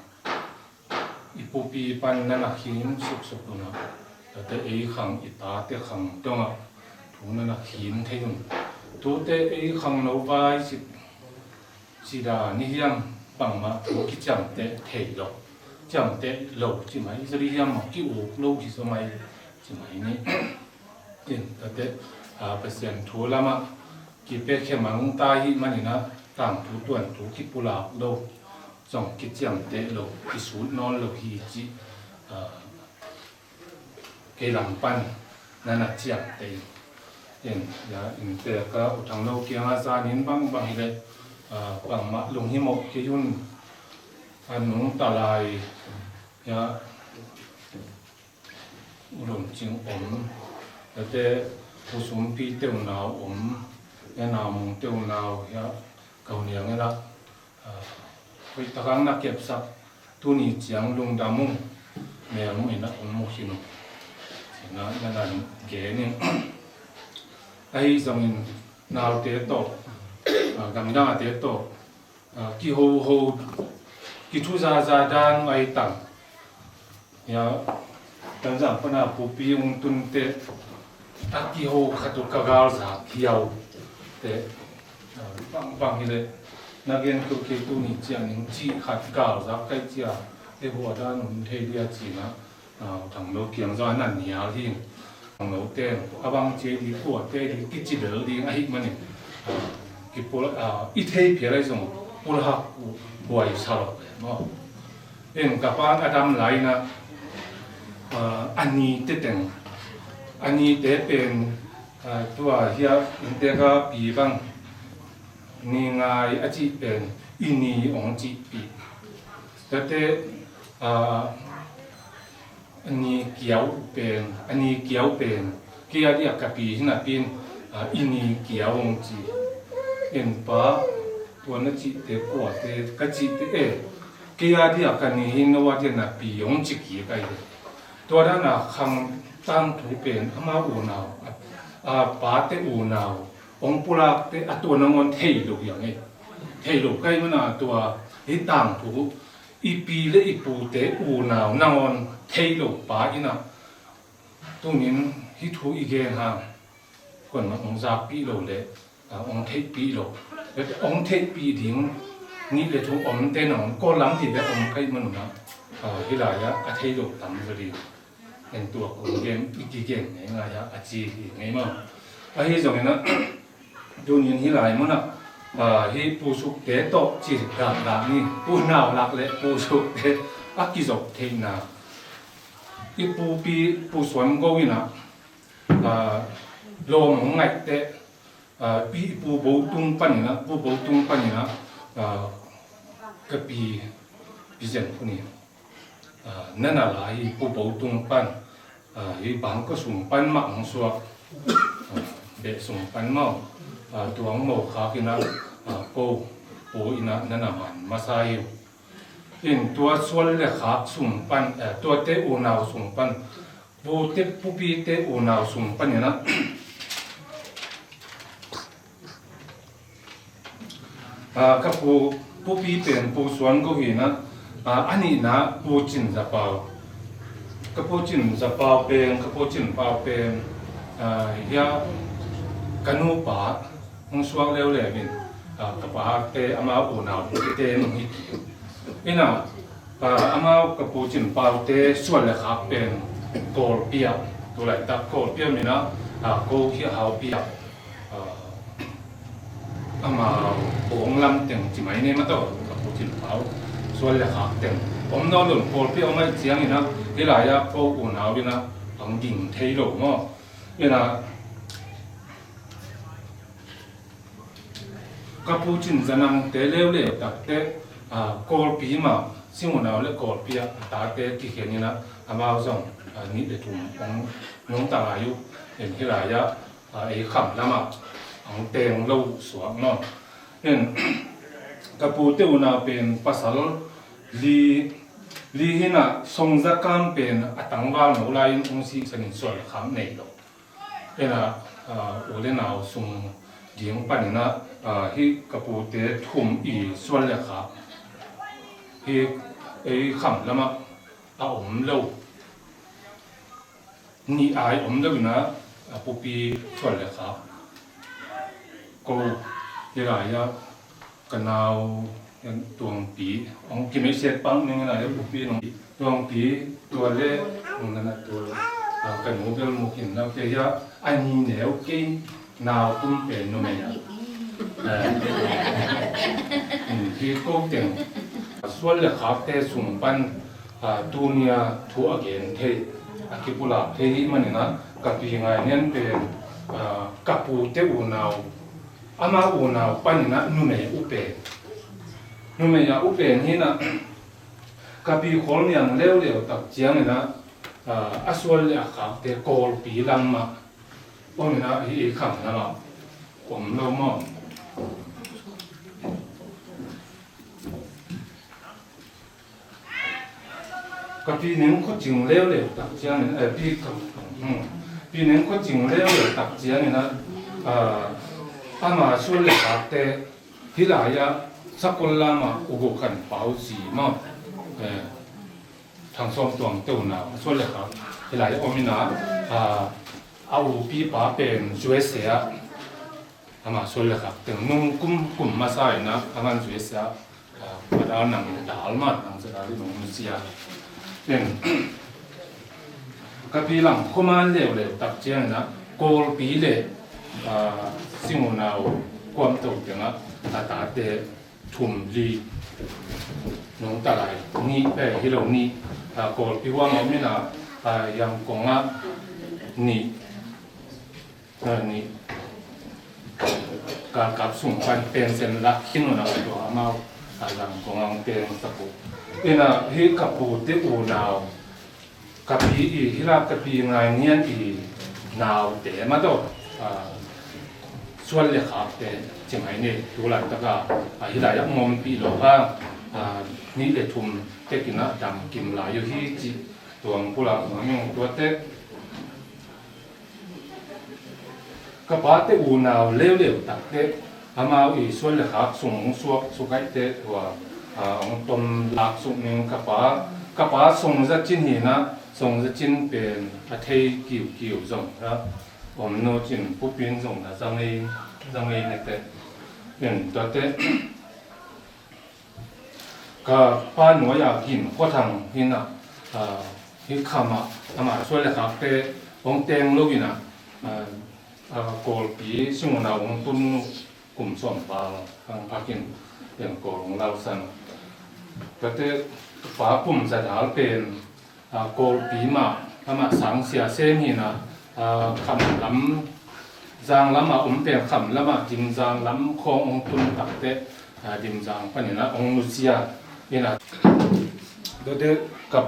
I pupi pan na na khim suksuk un ah, tate ei khang, i tate khang dongah thu na na khim thei un. Tute ei khang lo vai cih, cih dan hi hiam, bangmah thu kiciamteh thei lo, ciamteh lo ci mai zaw dih hiam, mah ki-uk lo hi zaw mai ci mai ni. Tin, tate, a, Pasian thu lamah kipia khia mang ta hih manin ah, tangthu tuanthu kipulak lo, zong kiciamteh lo, kisut nawn lo hi cih, a, kei lam pan na na ciamteh in. Tin, ya, innte ka U Thang Lo kiangah zanin bangbang hileh, a, bangmah lunghimawh kei un, a nungta lai, ya, U Lum Cing om, tate U Sumpi Teunau om, ya, Nau Mung Teunau, ya, Kau Niang ela, ah, hoih takang na kepsak, tuni ciang lungdam ung, mel mu in a om mu khin ung. Cina na nan gen in. Ahi zongin naute tawh, ah, gamdangte tawh, ah, kihoho, kithuzaza dan uh ahi tang. Ya, tanzang pana pupi ung tunte, a kiho khat uh ka galzak hiau te, ah, bangbang hileh, na gen keu kei tuni ciang ning cih khat galzak kai cia, e hua dan un thei dia cina, ah, Thang Lo kiang zong a na nial hi. Thang Lo te, a bang cia di, kua te di, kici del ding ahih manin, ah, kipul, ah, i thei phial ahi zong, pulhak uh, buai sa lo ve maw. Pen ka pa'n a dam lai-in ah, ah, a nite teng, a nite pen, ah, tua hia innte ka pi bang ni ngai a cih pen i ni hong cihpih. Tate, ah, a ni kiau pen, a ni kiau pen kei a diak ka pi hi napi-in, ah, i ni kiau hong ci. Ken pa, tua na cihte kuate ka cihte e, kei a diak ka ni hi, no a diak na pi hong ci kik ai ve. Tua dan a khang tangthu pen ama unau, a, a pate unau hong pulakte a tua nangawn thei lo hi hang e. Thei lo ka hih man a tua hih tangthu i pi le i pute unau nangawn thei lo pa in ah, tuni-in hih thu i gen hang, kuamah hong zakpih lo le, ah, hong theihpih lo, hong theihpih ding nih le thum omte nangawn Kawl lam hi ve om ka hih man un ah, ah, hih lai-ah a thei lo tam zaw ding. Ken tua kong gen, i kigen ngeingai a, a ci hi ngei maw. Ahi zongin ah, tuni-in hih lai mun ah, ah, hih Pu Sukte tawh ci dakdak ni, Pu Nau Lak le Pu Sukte a kizop theihna. I pupi Pu Suan Go in ah, ah, lawm hong ngaihte, ah, pi Pu Bo Tung panin ah, Pu Bo Tung panin ah, ah, ka pi, Pi Zen Khun hi. Ah, na na lai hi Pu Bo Tung pan, ah, hi Bangkok sung pan mah hong suak, ah, beh sung pan maw, ah, tua hong mo khak in ah, ah, ko, ko in ah na na man masa hi. In tua suan le khak sung pan, eh, tuate unau sung pan, pute pupite unau sung panin ah, ah, ka pu, pupi pen Pu Suan Go hi in ah, ah, a nihna Pu Cin Za Pau. Ka Pu Cin Za Pau pen, ka Pu Cin Pau pen, ah, hia ka nupa hong suak leuleu in, ah, ka pate amau unau pupite hong hi kik. In ah, ah, amau ka Pu Cin Paute suan le khak pen Kawlpi ah, tu laitak Kawlpi ah min ah, ah, ko hi Haupi ah, ah, amau bawng lam teng ci mai ni maw, ka Pu Cin Pau suan le khak teng om nawn lo, Kawlpi ah om ahih ciangin ah, hih lai-ah ko unau in ah hong ging thei lo maw. In ah, ka Pu Cin Za Nangte leuleu takte, ah, Kawlpi mah, Sing unau le Kawlpi ah a tate kikhen in ah, amau zong, ah, nih le thum hong nungta lai uh. In hih lai-ah, ah, ei kham lamah hong teng lo suak maw. In ka pute unau pen pasal li, li hi in ah, Song Za Kam pen a tangval no lai-in hong sihsan in suan le khak nei lo. In ah, ah, u le nau sung ding panin ah, ah, hih ka pute thum i suan le khak, hih ei kham lamah a om lo, nih ai om lo in ah, a pupi suan le khak ko, hih lai-ah ka nau Tuangpi, hong kimei siat pang ning in ah, Tuangpi nong, Tuangpi, tua le, nong na na tua, ah, ka nu bel mu khin na, kei ah, a ni neu kei nau kum pen numei ah. Eh, hmm, hi ko teng. Suan le khakte sung pan, ah, tuni-a thu a gen thei, a kipulak thei hih manin ah, ka pi Ngai Nian pen, ah, ka pute unau, ama unau panin ah numei a upen. Numei a upen hi in ah, ka pi Khawl Niang leuleu tak ciangin ah, ah, a suan le a khakte Kawlpi lam mah om in ah, hih ei kham lamah om lo maw. Ka pi Neng Khua Cing leuleu tak ciangin, eh, pi ka, hmm, pi Neng Khua Cing leuleu tak ciangin ah, ah, ama suan le khakte hih lai-ah Sakol lam ah U Go Khan Pau zi maw, eh, Thang Sawm Tuang te unau, a suan le khak hih lai-ah om in ah, ah, a upipa pen U S A ah, ama suan le khak teng nung kum, kum masa in ah, a man U S A ah, ah, a dal nang dal mah, nang sa dal i nung sia. Pen, ka pi Lang Khua Man leuleu tak ciangin ah, Kawlpi le, ah, Sing unau kuamto teng ah, a tate thum li, Nungta lai nih, eh, hi lo nih, ah, Kawlpi huam a om in ah, ah, Yangon ah nih, ah, nih, galkap sung pan pension lak khin un ah, tua amau, ah, Yangon ah hong teng sak uh. In ah, hih ka pute unau, ka pi i, hih lai ka pi Ngai Nian i naute mah tawh, ah, suan le khakte ci mai ni, tu laitak a, ah, hih lai ah hong ompih lo hang, ah, nih le thum tek in ah dam kim lai uh hi ci, tua hong pulak nuam ing. Tuate ka pate unau leuleu takte, amau i suan le khak sung hong suak sukaihte tua, ah, hong tom lak suk ning. Ka pa, ka pa Song Za Cin hi in ah, Song Za Cin pen a thei kiukiu zong a om, Nu Cin Pu Pin zong a za ngei, za ngei nete. Pen tuate ka pa nuai a Gin Khua Thang hi in ah, ah, hih kham ah amah suan le khakte hong teng lo in ah, ah, ah, Kawlpi sung unau hong tun uh kum sawm val hong phak in, pen Kawl hong lausan. Tuate pa Pum Za Dal pen, ah, Kawlpi mah, amah sangsia sem hi in ah, ah, kham lam, Zang lam a om pen kham lam ah Dimzang lam khawng hong tun takte, ah, Dimzang pan in ah hong nusia in ah, tuate ka,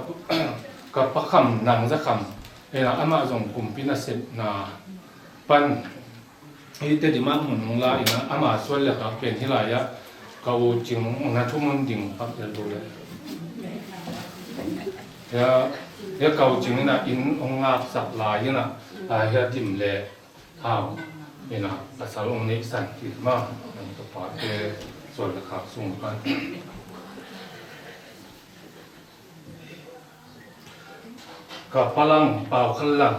ka pa Kham Nang Za Kham in ah, amah zong kumpi nasepna pan hih Tedim ah mun hong la in ah, ama suan le khak pen hih lai ah ka u Cing na thu mun ding pak le tu le. Hia, hia ka u Cing in ah inn hong ngaksak lai in ah, ah, hia dim le hau in ah pasal hong neihsan kik mah, ka pate suan le khak sung pan. Ka pa Lang, Pau Khal Lang,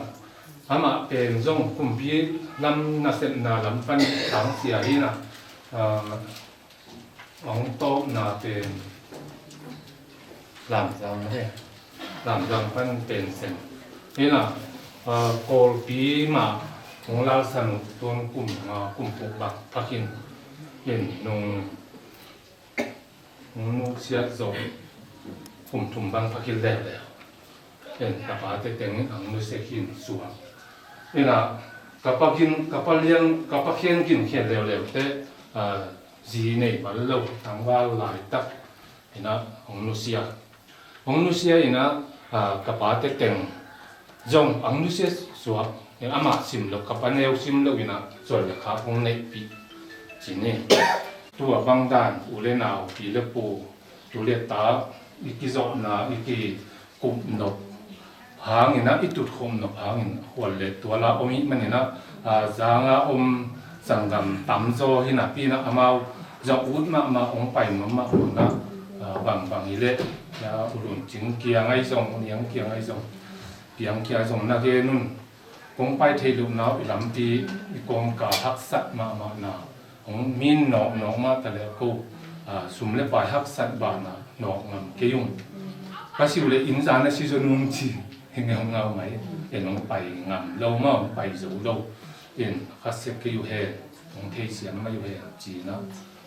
amah pen zong kumpi lam nasepna lam pan sangsia hi in ah, ah, hong tawpna pen Lamzang he, Lamzang pan pension hi in ah, ah, Kawlpi mah hong lausan uh, tuang kum, ah, kum puk bang phak in, in nung hong nusiat zawh kum thum bang phak hi leuleu. Pen ka pate teng in hong nusia khin suak in ah, ka pa Gin, ka pa Lian, ka pa Khian Gin Khian leuleu te, ah, zi nei bal lo, tangval laitak in ah hong nusia. Hong nusia in ah, ah, ka pate teng zong hong nusia suak, amah sim lo, ka pa neu sim lo in ah suan le khak hong neihpih ci ni. Tua bang dan u le nau, pi le pu, tu le ta i kizopna, i kikup nop hang in ah, i tutkhop nop hang in ah khual le tual a om ih man in ah, ah, zang a om sanggam tamzaw hi napi in ah, amau zong ut mahmah, hong pai mahmah uh in ah, ah, bangbang hi leh, ah, U Lun Cing kiang ahi zong, U Niang kiang ahi zong, Piang kiang ahi zong na gen un. Kong pai theih lohna uh, i lampi, i kawmkal haksat mahmah na, hong min nawknawk mah ta leh ko, ah, sum le pai haksat bana nawk ngam kei ung. Ka si uh leh inn zan a si zaw nung ci hi, ngeungau mai. En hong pai ngam lo mah, hong pai zo lo. En khat sek kei uh hen, hong theisiam mai uh hen ci-in ah,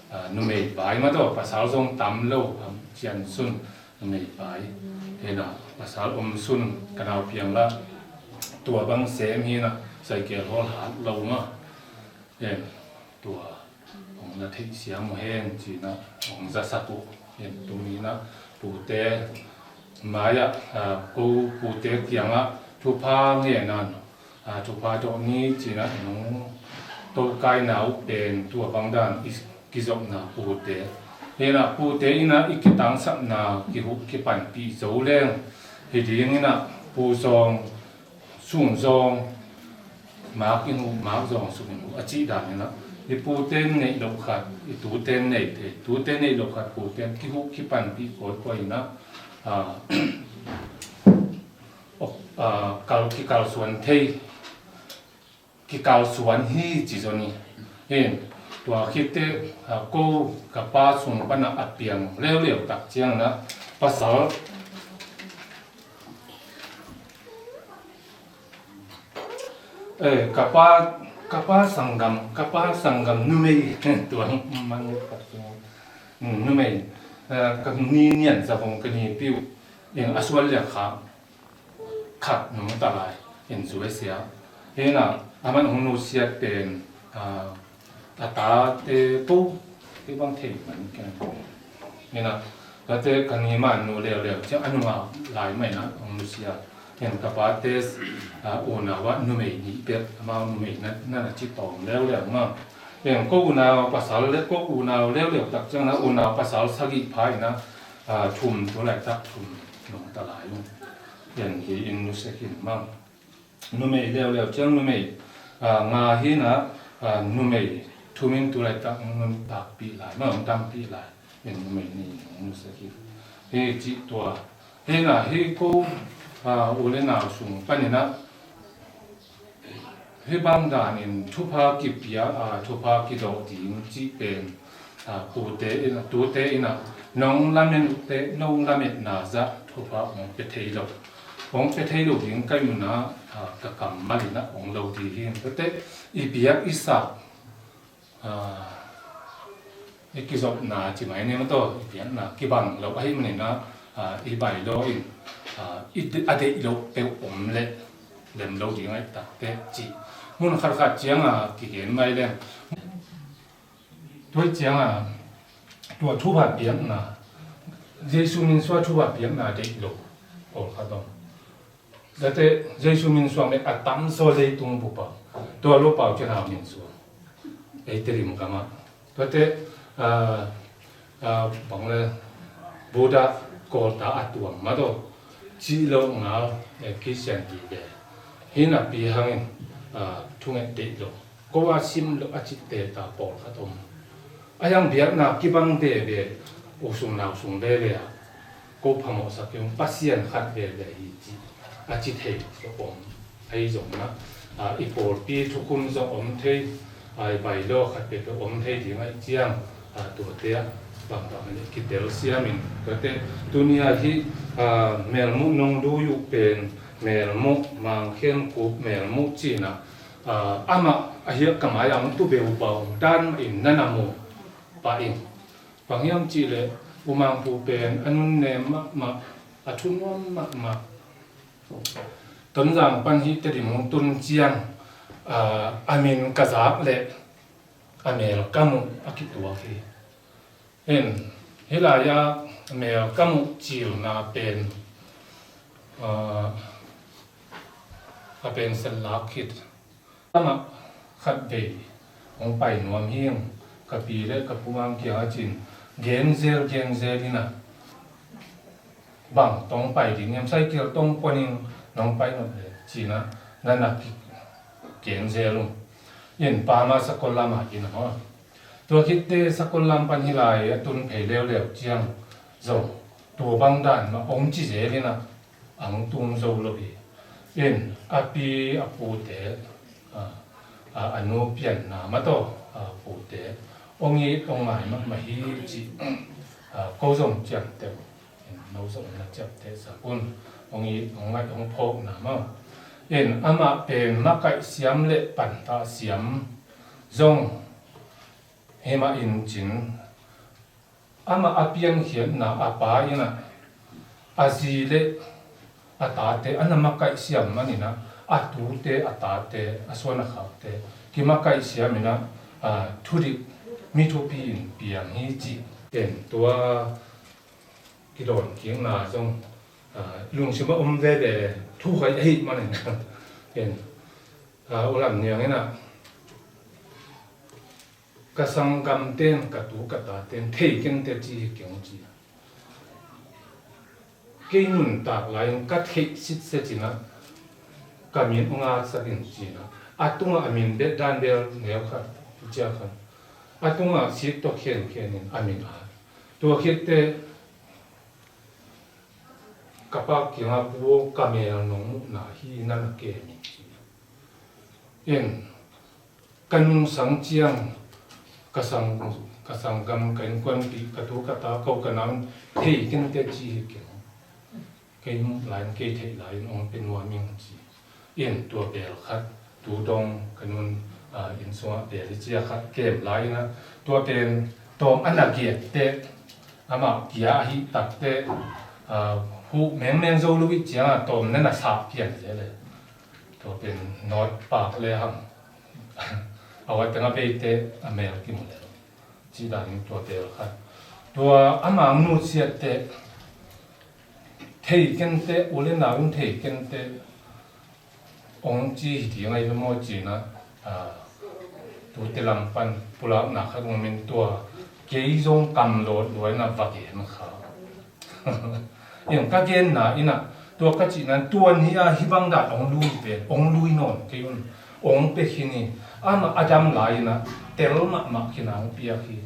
ah, numei pai mah tawh, pasal zong tam lo, ah, Cian Sun numei pai hi in ah, pasal om sun, ka nau Piang lah tua bang sem hi in ah, saikel hawl hat lo mah. En tua hong na theihsiam uh hen ci-in ah hong zasak uh. En tuni in ah pute mai-ah, ah, ko pute kiangah thupha ngen a, ah, thupha tawh ni ci-in ah nong tokaina uh pen tua bang dan i kizopna pute. Hi in ah pute in ah i kitangsapna kihuh kipanpih zo leng hi ding in ah, Pu Zawng, Sung Zawng, Mak in uh, Mak Zawng Sung in uh a cih dan in ah, i pute in neih loh khat i tute in nei thei, tute in neih loh khat pute in kihuh kipanpih kawikawi in ah, ah, ah, kal, kikalsuan thei, kikalsuan hi ci zaw ni. Hin, tua khit teh, ah, ko ka pa sung pan ah a piang leuleu tak ciangin ah pasal, eh, ka pa, ka pa sanggam, ka pa sanggam numei, tua man, numei, Ka ni nian za vong ka nipi uh in a sual liak kha khat nung ta lai in zu a sia. Hina aman hong nusiat pen a tate po hi bang thei man ken. Hina tate ka ni man nu leuleu ciang a nungah lai mai na hong nusiat. Hina ka pate unau ah numei nih bek amau numei na na ci tawm leuleu ma. Hina ko unau pasal le ko unau leuleu tak ciang na unau pasal sagih pha ina thum tu lai tak thum nung ta lai uh. Hina hi in nusia khin ma. Numei leuleu ciang numei nga hina numei thumin tu lai tak nung takpih lai ma nung tampih lai. Hina numei ni nung nusia khin hi cih tua. Hina hi ko u le nau sung panina hi bang danin thupha kipia thupha kidawh ding cih pen pute in tute in nong lamen utte nong lametna zah thupha hong pe thei lo. Hong pe thei lo ding kai muna ka kammal in hong lo ding hi. Tate i biak i sak i kizopna ci mai ni ma taw i biakna kibang lo ahi manina i bai lo in a deih lo peuh om le lem lo ding ahi takte ci. Mun khatkhat cianga kigen mai leng. Tuai cianga tua thupha biakna Jesu min sua thupha biakna deih lo pawlkhat om. Tate Jesu min suang le a tam zaw leitung bupa tua lo pau cin hau min suang ei te lim kama. Tate bang le Buddha kawlta a tuang ma taw cih lo ngal Christian ti ve. Hina pi hangin thunget deih lo ko a sim lo a cih te ta pawlkhat om. A hiang biakna kibang veve u sung nau sung veve a ko phamawhsak kei ung Pasian khat veve hi ci a ci thei lo om. Ahi zongna i pawlpi thukhun zong om thei i bai lo khat veve om thei ding ahi ciang tuate ah bangkah mani kitel siamin tuate tunia hi melmuh nong dui uh pen melmuh mangkhen kup melmuh cina amah a hiak ka mai ang tu beu bau dan in na na mu pah in. Bang hiam cih leh umangpu pen a nunnem mahmah a thunuam mahmah. Tonzang pan hi Tedim hong tun ciang a min ka zak leh a mel ka muh a kituak hi. Hin hih lai-ah mel ka muh cilna pen a pen sel lak khit. Amah khat vei hong pai nuam hing ka pi le ka pu mang kiang a cin genzel genzel ina bang tong pai ding hiam cycle tong ponin nong pai nop le cina na na ki genzel uh. In pama sakol lama ina maw. Tua khitte sakol lam pan hi lai a tun phei leuleu ciang zong tua bang dan mah ong ci zel ina ang tung zo lo hi. In a pi a pute a nu pianna mah tawh a pute ong it ong ngai mahmah hi cih ko zong ciamteh uh. In no zong na ciamteh sak un. Ong it ong ngai ong phawkna mah in amah pen makaih siam le pantah siam zong himah in cin amah a piankhiatna a pa ina a zi le a tate a na makaih siam manina a tute a tate a suan a khakte kimakaih siam ina thudik mi thupi in piang hi cih ken tua kidawn kikna zong lungsim a om veve thu hoih ahi manin ken ulam niang ina ka sanggam ten ka tu ka ta ten thei keng te ci hi keng ci. Kei nuntak lai-in ka theih sitset cina ka min ong atsak in cina a tungah a min bet dan bel neu khat cia khat a tungah sik tawh khenkhen in a min at tua khitte ka pa kiangah pu ka mel nong muhna hi na na kem in cina. In ka nungsang ciang ka sang ka sanggam ka innkuanpih ka tu ka ta ko ka nau thei kente ci hi keng. Kei muh lai-in kei theih lai-in ong pe nuam ing ci. In tua bel khat tu dong ka nun inn sungah bel hi cia khat kem lai-in ah tua pen tawm a na giatte Amah kia ahi takte, ah, huh mengmeng zo lo ih ciangah tawm na na sah pian zel e. Tua pen nawt pak le hang. A huai teng a beite a mel kimu le. Cih danin tua bel khat. Tua amah nusiatte thei kente, u le nau in thei kente, ong ci hi ding ahi maw cinah, ah, tute lam pan pulakna khat ong min tua, kei zong kam lawt luaina va gen kha. In ka genna inah, tua ka cihna tua ni a hibang dan ong lui pen, ong lui nawn kei un, ong pia khin hi, amah a dam lai inah, tel mahmah khin a ong piak hi.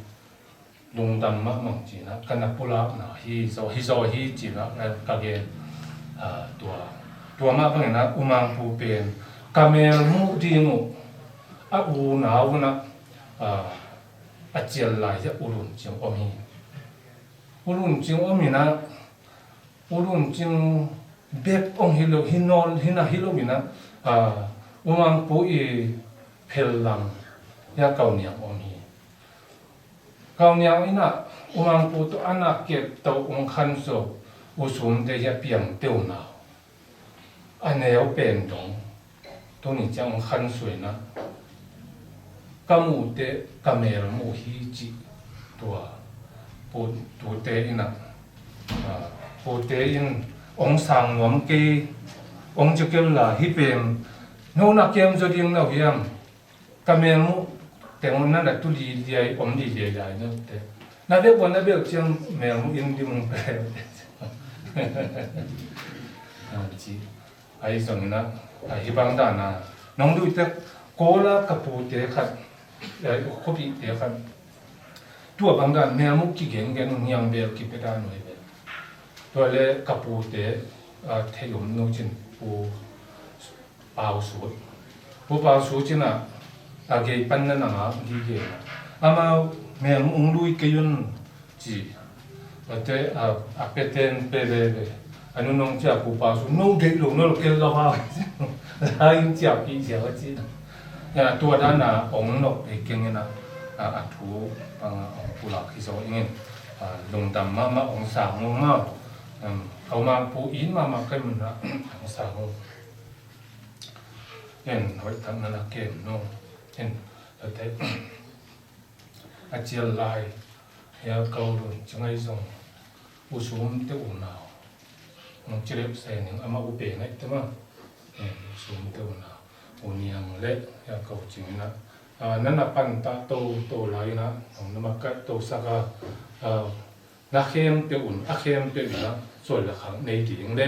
Lungdam mahmah cinah, ka na pulakna hi zaw, hi zaw hi cinah, ka gen, ah, tua, tua mah bangin ah, U Mang Pu pen, ka mel muh ding uh, a unau unah, ah, a cial lai hi a U Lun Cing om hi. U Lun Cing om inah, U Lun Cing bek ong hi lo, hi nawn, hi na hi lo inah, ah, U Mang Pu i phel lam hi a Kau Niang om hi. Kau Niang inah U Mang Pu tawh a na kep tawh ong khansuah U Sum te hi a piang teuh nau. A neu pen dong. Tuni ciang ong khansuah inah. Ka muhte, ka mel muh hi cih tua. Pu, tute inah. Ah, pute in ong sang nuam kei, ong ci kei la hi pen. No na kem zaw ding na uh hiam. Ka mel muh teng un na na tu liliai, om liliai lai na te. Na bek ua na bek ciang mel muh in dim ung pe. Ah, ci. Ahi zongin ah, ah, hibang dan a nong duh tek, Kawl a ka pute khat, eh, khuapihte khat. Tua bang dan mel muh kigen gen un, niang bel kipia dan uh hi ve. Tua le ka pute, ah, thei om nu cin, Pu Pau Sut. Pu Pau Sut cin ah, a gei pan na nang a gige. Amau mel muh ung lui kei un ci. Ate, a, a peten pe veve. A nu nong cia Pu Pau Sut, no deih lo, no lo kel lo a. Lai in cia pi cia a ci. Ya, tua dan a ong nok pe keng in a, a, a thu, a, ong pulak hi zaw ing in. A, lungdam mahmah ong sang ung mah. Um, a U Mang Pu in mahmah kai mun a, ong sang ung. En, hoih tak na na kem no. En, ate, a cial lai, hia kau lun, ci ngai zong, U Sum te unau. Nong ci lep se ning, amah u pe ngai te ma. Eh, U Sum te unau. U Niang le, hia kau cing ina. Ah, na na pan ta to, to lai ina, nong na ma kai to sak a, ah, na khempeuh un, a khempeuh ina, suai le khang nei ding le,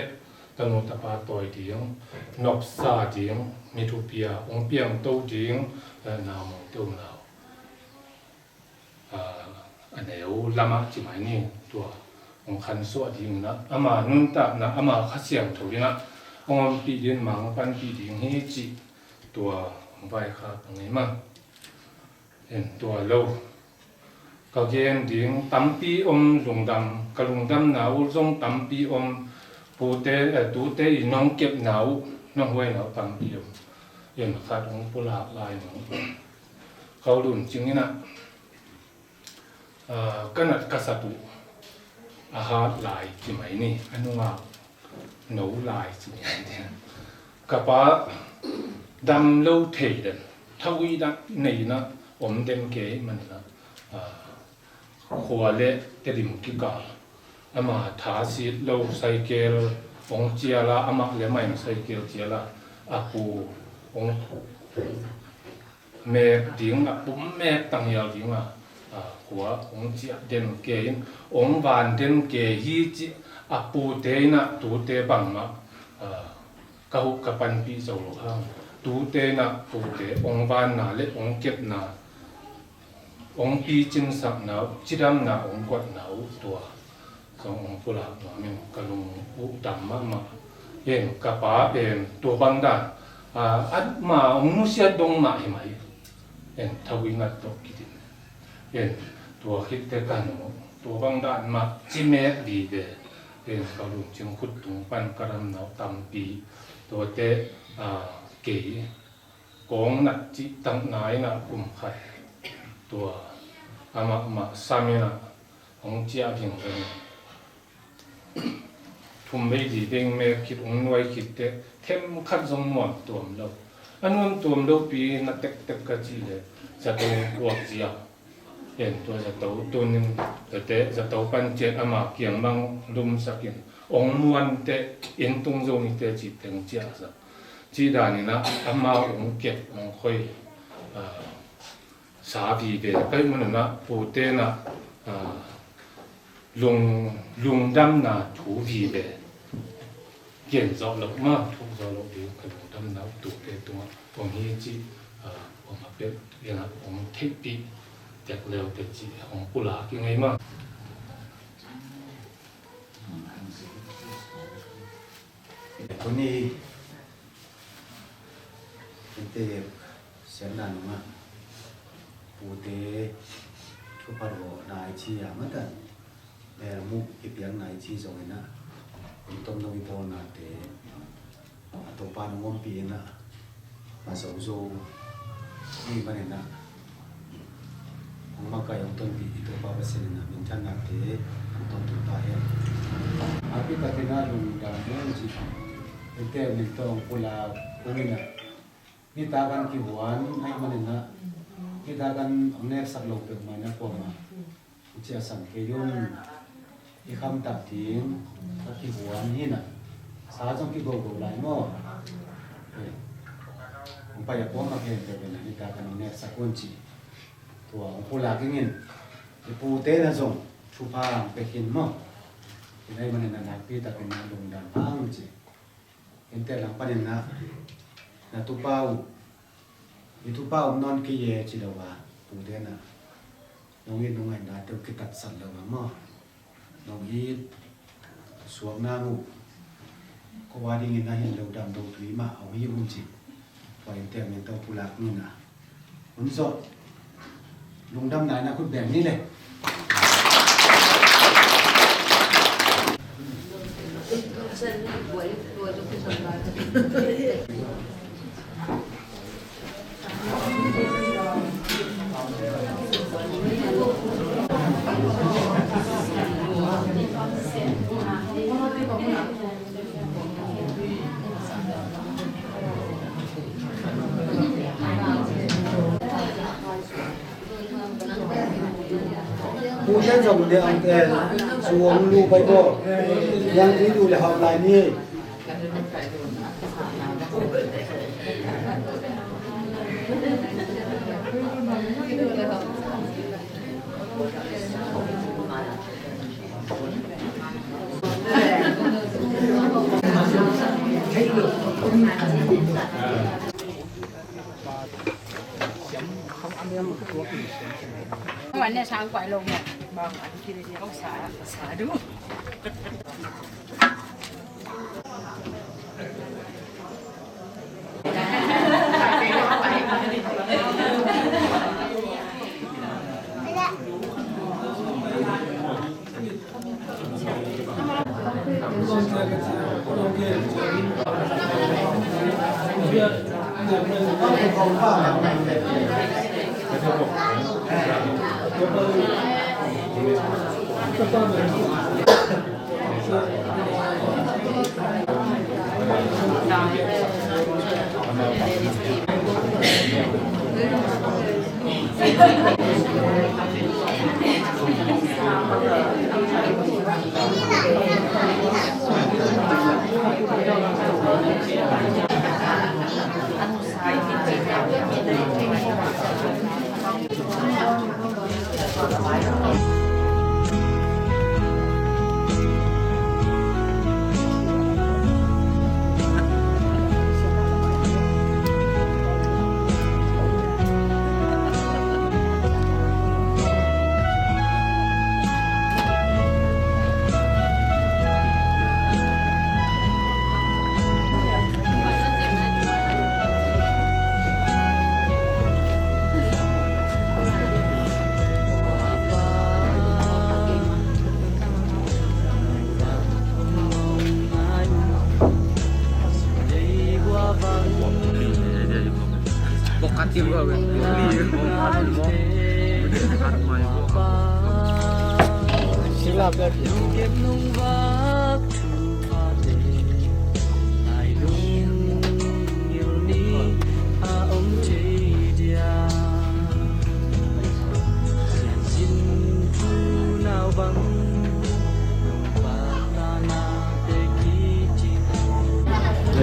tanu tapa tawi ding, nopsa ding, mi thupia, ong piang to ding, eh, na mong te unau. Ah, a neu lamah ci mai ni, tua, ong khansuah ding na, ama nuntakna, ama Kha Siangtho ding na, ong ompih ding, mangpanpih ding hi ci, tua, ong vaikhak ngai ma. En tua lo. Ka gen ding tampi om, lungdam, ka lungdamna uh zong tampi om, pute, eh, tute i nong kepna uh, nong huaina uh tampi om. En khat ong pulak lai nong. Kau lun cing ina, ah, ka nat ka sat uh a hat lai ci mai ni, a nungak no lai ci mai ni. Ka pa dam lo thei den, thawi dan nei na om den kei man na, ah, khua le Tedim kikal. Ama tha sit lo cycle ong cial a, amah le amah in cycle cial a, a pu ong mek ding, a pum mek tang hial ding a, a, khua ong ciah den kei in, ong van den kei hi ci a pute in a tute bangmah, a, ka huh ka panpih zo lo hang. Tute in a tute ong vanna le ong kepna, ong picinsakna uh, cidamna ong guatna uh tua. Zong ong pulak nuam in ka lung uh dam mahmah. En ka pa pen tua bang dan, a, ama ong nusiat dong mah hi mai. En thawi ngat tawh kidim. En tua khit te ka nu tua bang dan mah ci mek vive. En ka lungcing khut tung pan ka damna uh tampi. Tuate, a, kei kong nat cih tangna in a kum khat. Tua amah mah sam in a hong ciah vingveng. Thum vei li veng mek khit hong nuai khit teh themkhat zong nuam tuam lo. A nuam tuam lopi na tektek ka cih leh zato buak zia. En tua zato tunin, tate zato panciat ama kiang mang lumsakin hong muan teh inn tung zong hi teh cih teng ciahsak. Cih danin ah amau hong kep hong khoi, ah, sa vive. Ka hih manin ah pute in ah, ah, lung, lungdamna thu vive. Gen zawh loh mah, thuk zawh loh ding ka lungdamna uh tute tungah om hi cih, ah, om a pek in ah hong theihpih tek leute cih hong pulak ing ei mah. Tuni, ente siamna nungah pute thupha rawh nai ci a matan melmuh i piak nai ci zongin ah, i tomno i bawlnate a Topa nong ompih in ah, a zozo i manin ah, hong makai hong tonpih i Topa Pasian in ah minthannate hong tonpih ta hen. A kitakin ah lungdam hen ci. Ente min tawh hong pulak hong in ah, nitakan kihuan ahih manin ah, nitakan hong neksak lo peuhmah in ah kuamah hong ciahsan kei un. I khamtah ding ka kihuan hi in ah, sa zong kigogo lai maw? Hong pai a kuamah khempeuh in ah nitakan hong neksak un ci. Tua hong pulak ing in, i pute in ah zong thupha hong pia khin maw? Tua ahih manin ah nakpi takin ah lungdam hang ci. Ente lang panin ah na tupa uh, i tupa um nawn kei e ci lo a, pute in ah nong it nong ngaihna teuh kitatsat lo a maw? Nong it suak nang uh, ko a dingin a hin lo dam lo tui mah hong hi un ci. Tua ente min tawh pulak ing in ah, hun zawh lungdamna in ah khut beng ni le. Pute zong le ang te su ong lu pai ko. Yang ti du le hau lai ni.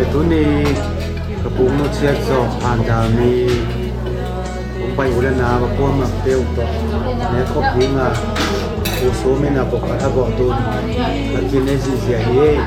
Tuni ka puknu ciat zawh handa mi hong pai uh le na va kuamak peuh tawh ne khop dinga, pu sum in a pawh khat a bawh tun a kin e zihziah hi ei.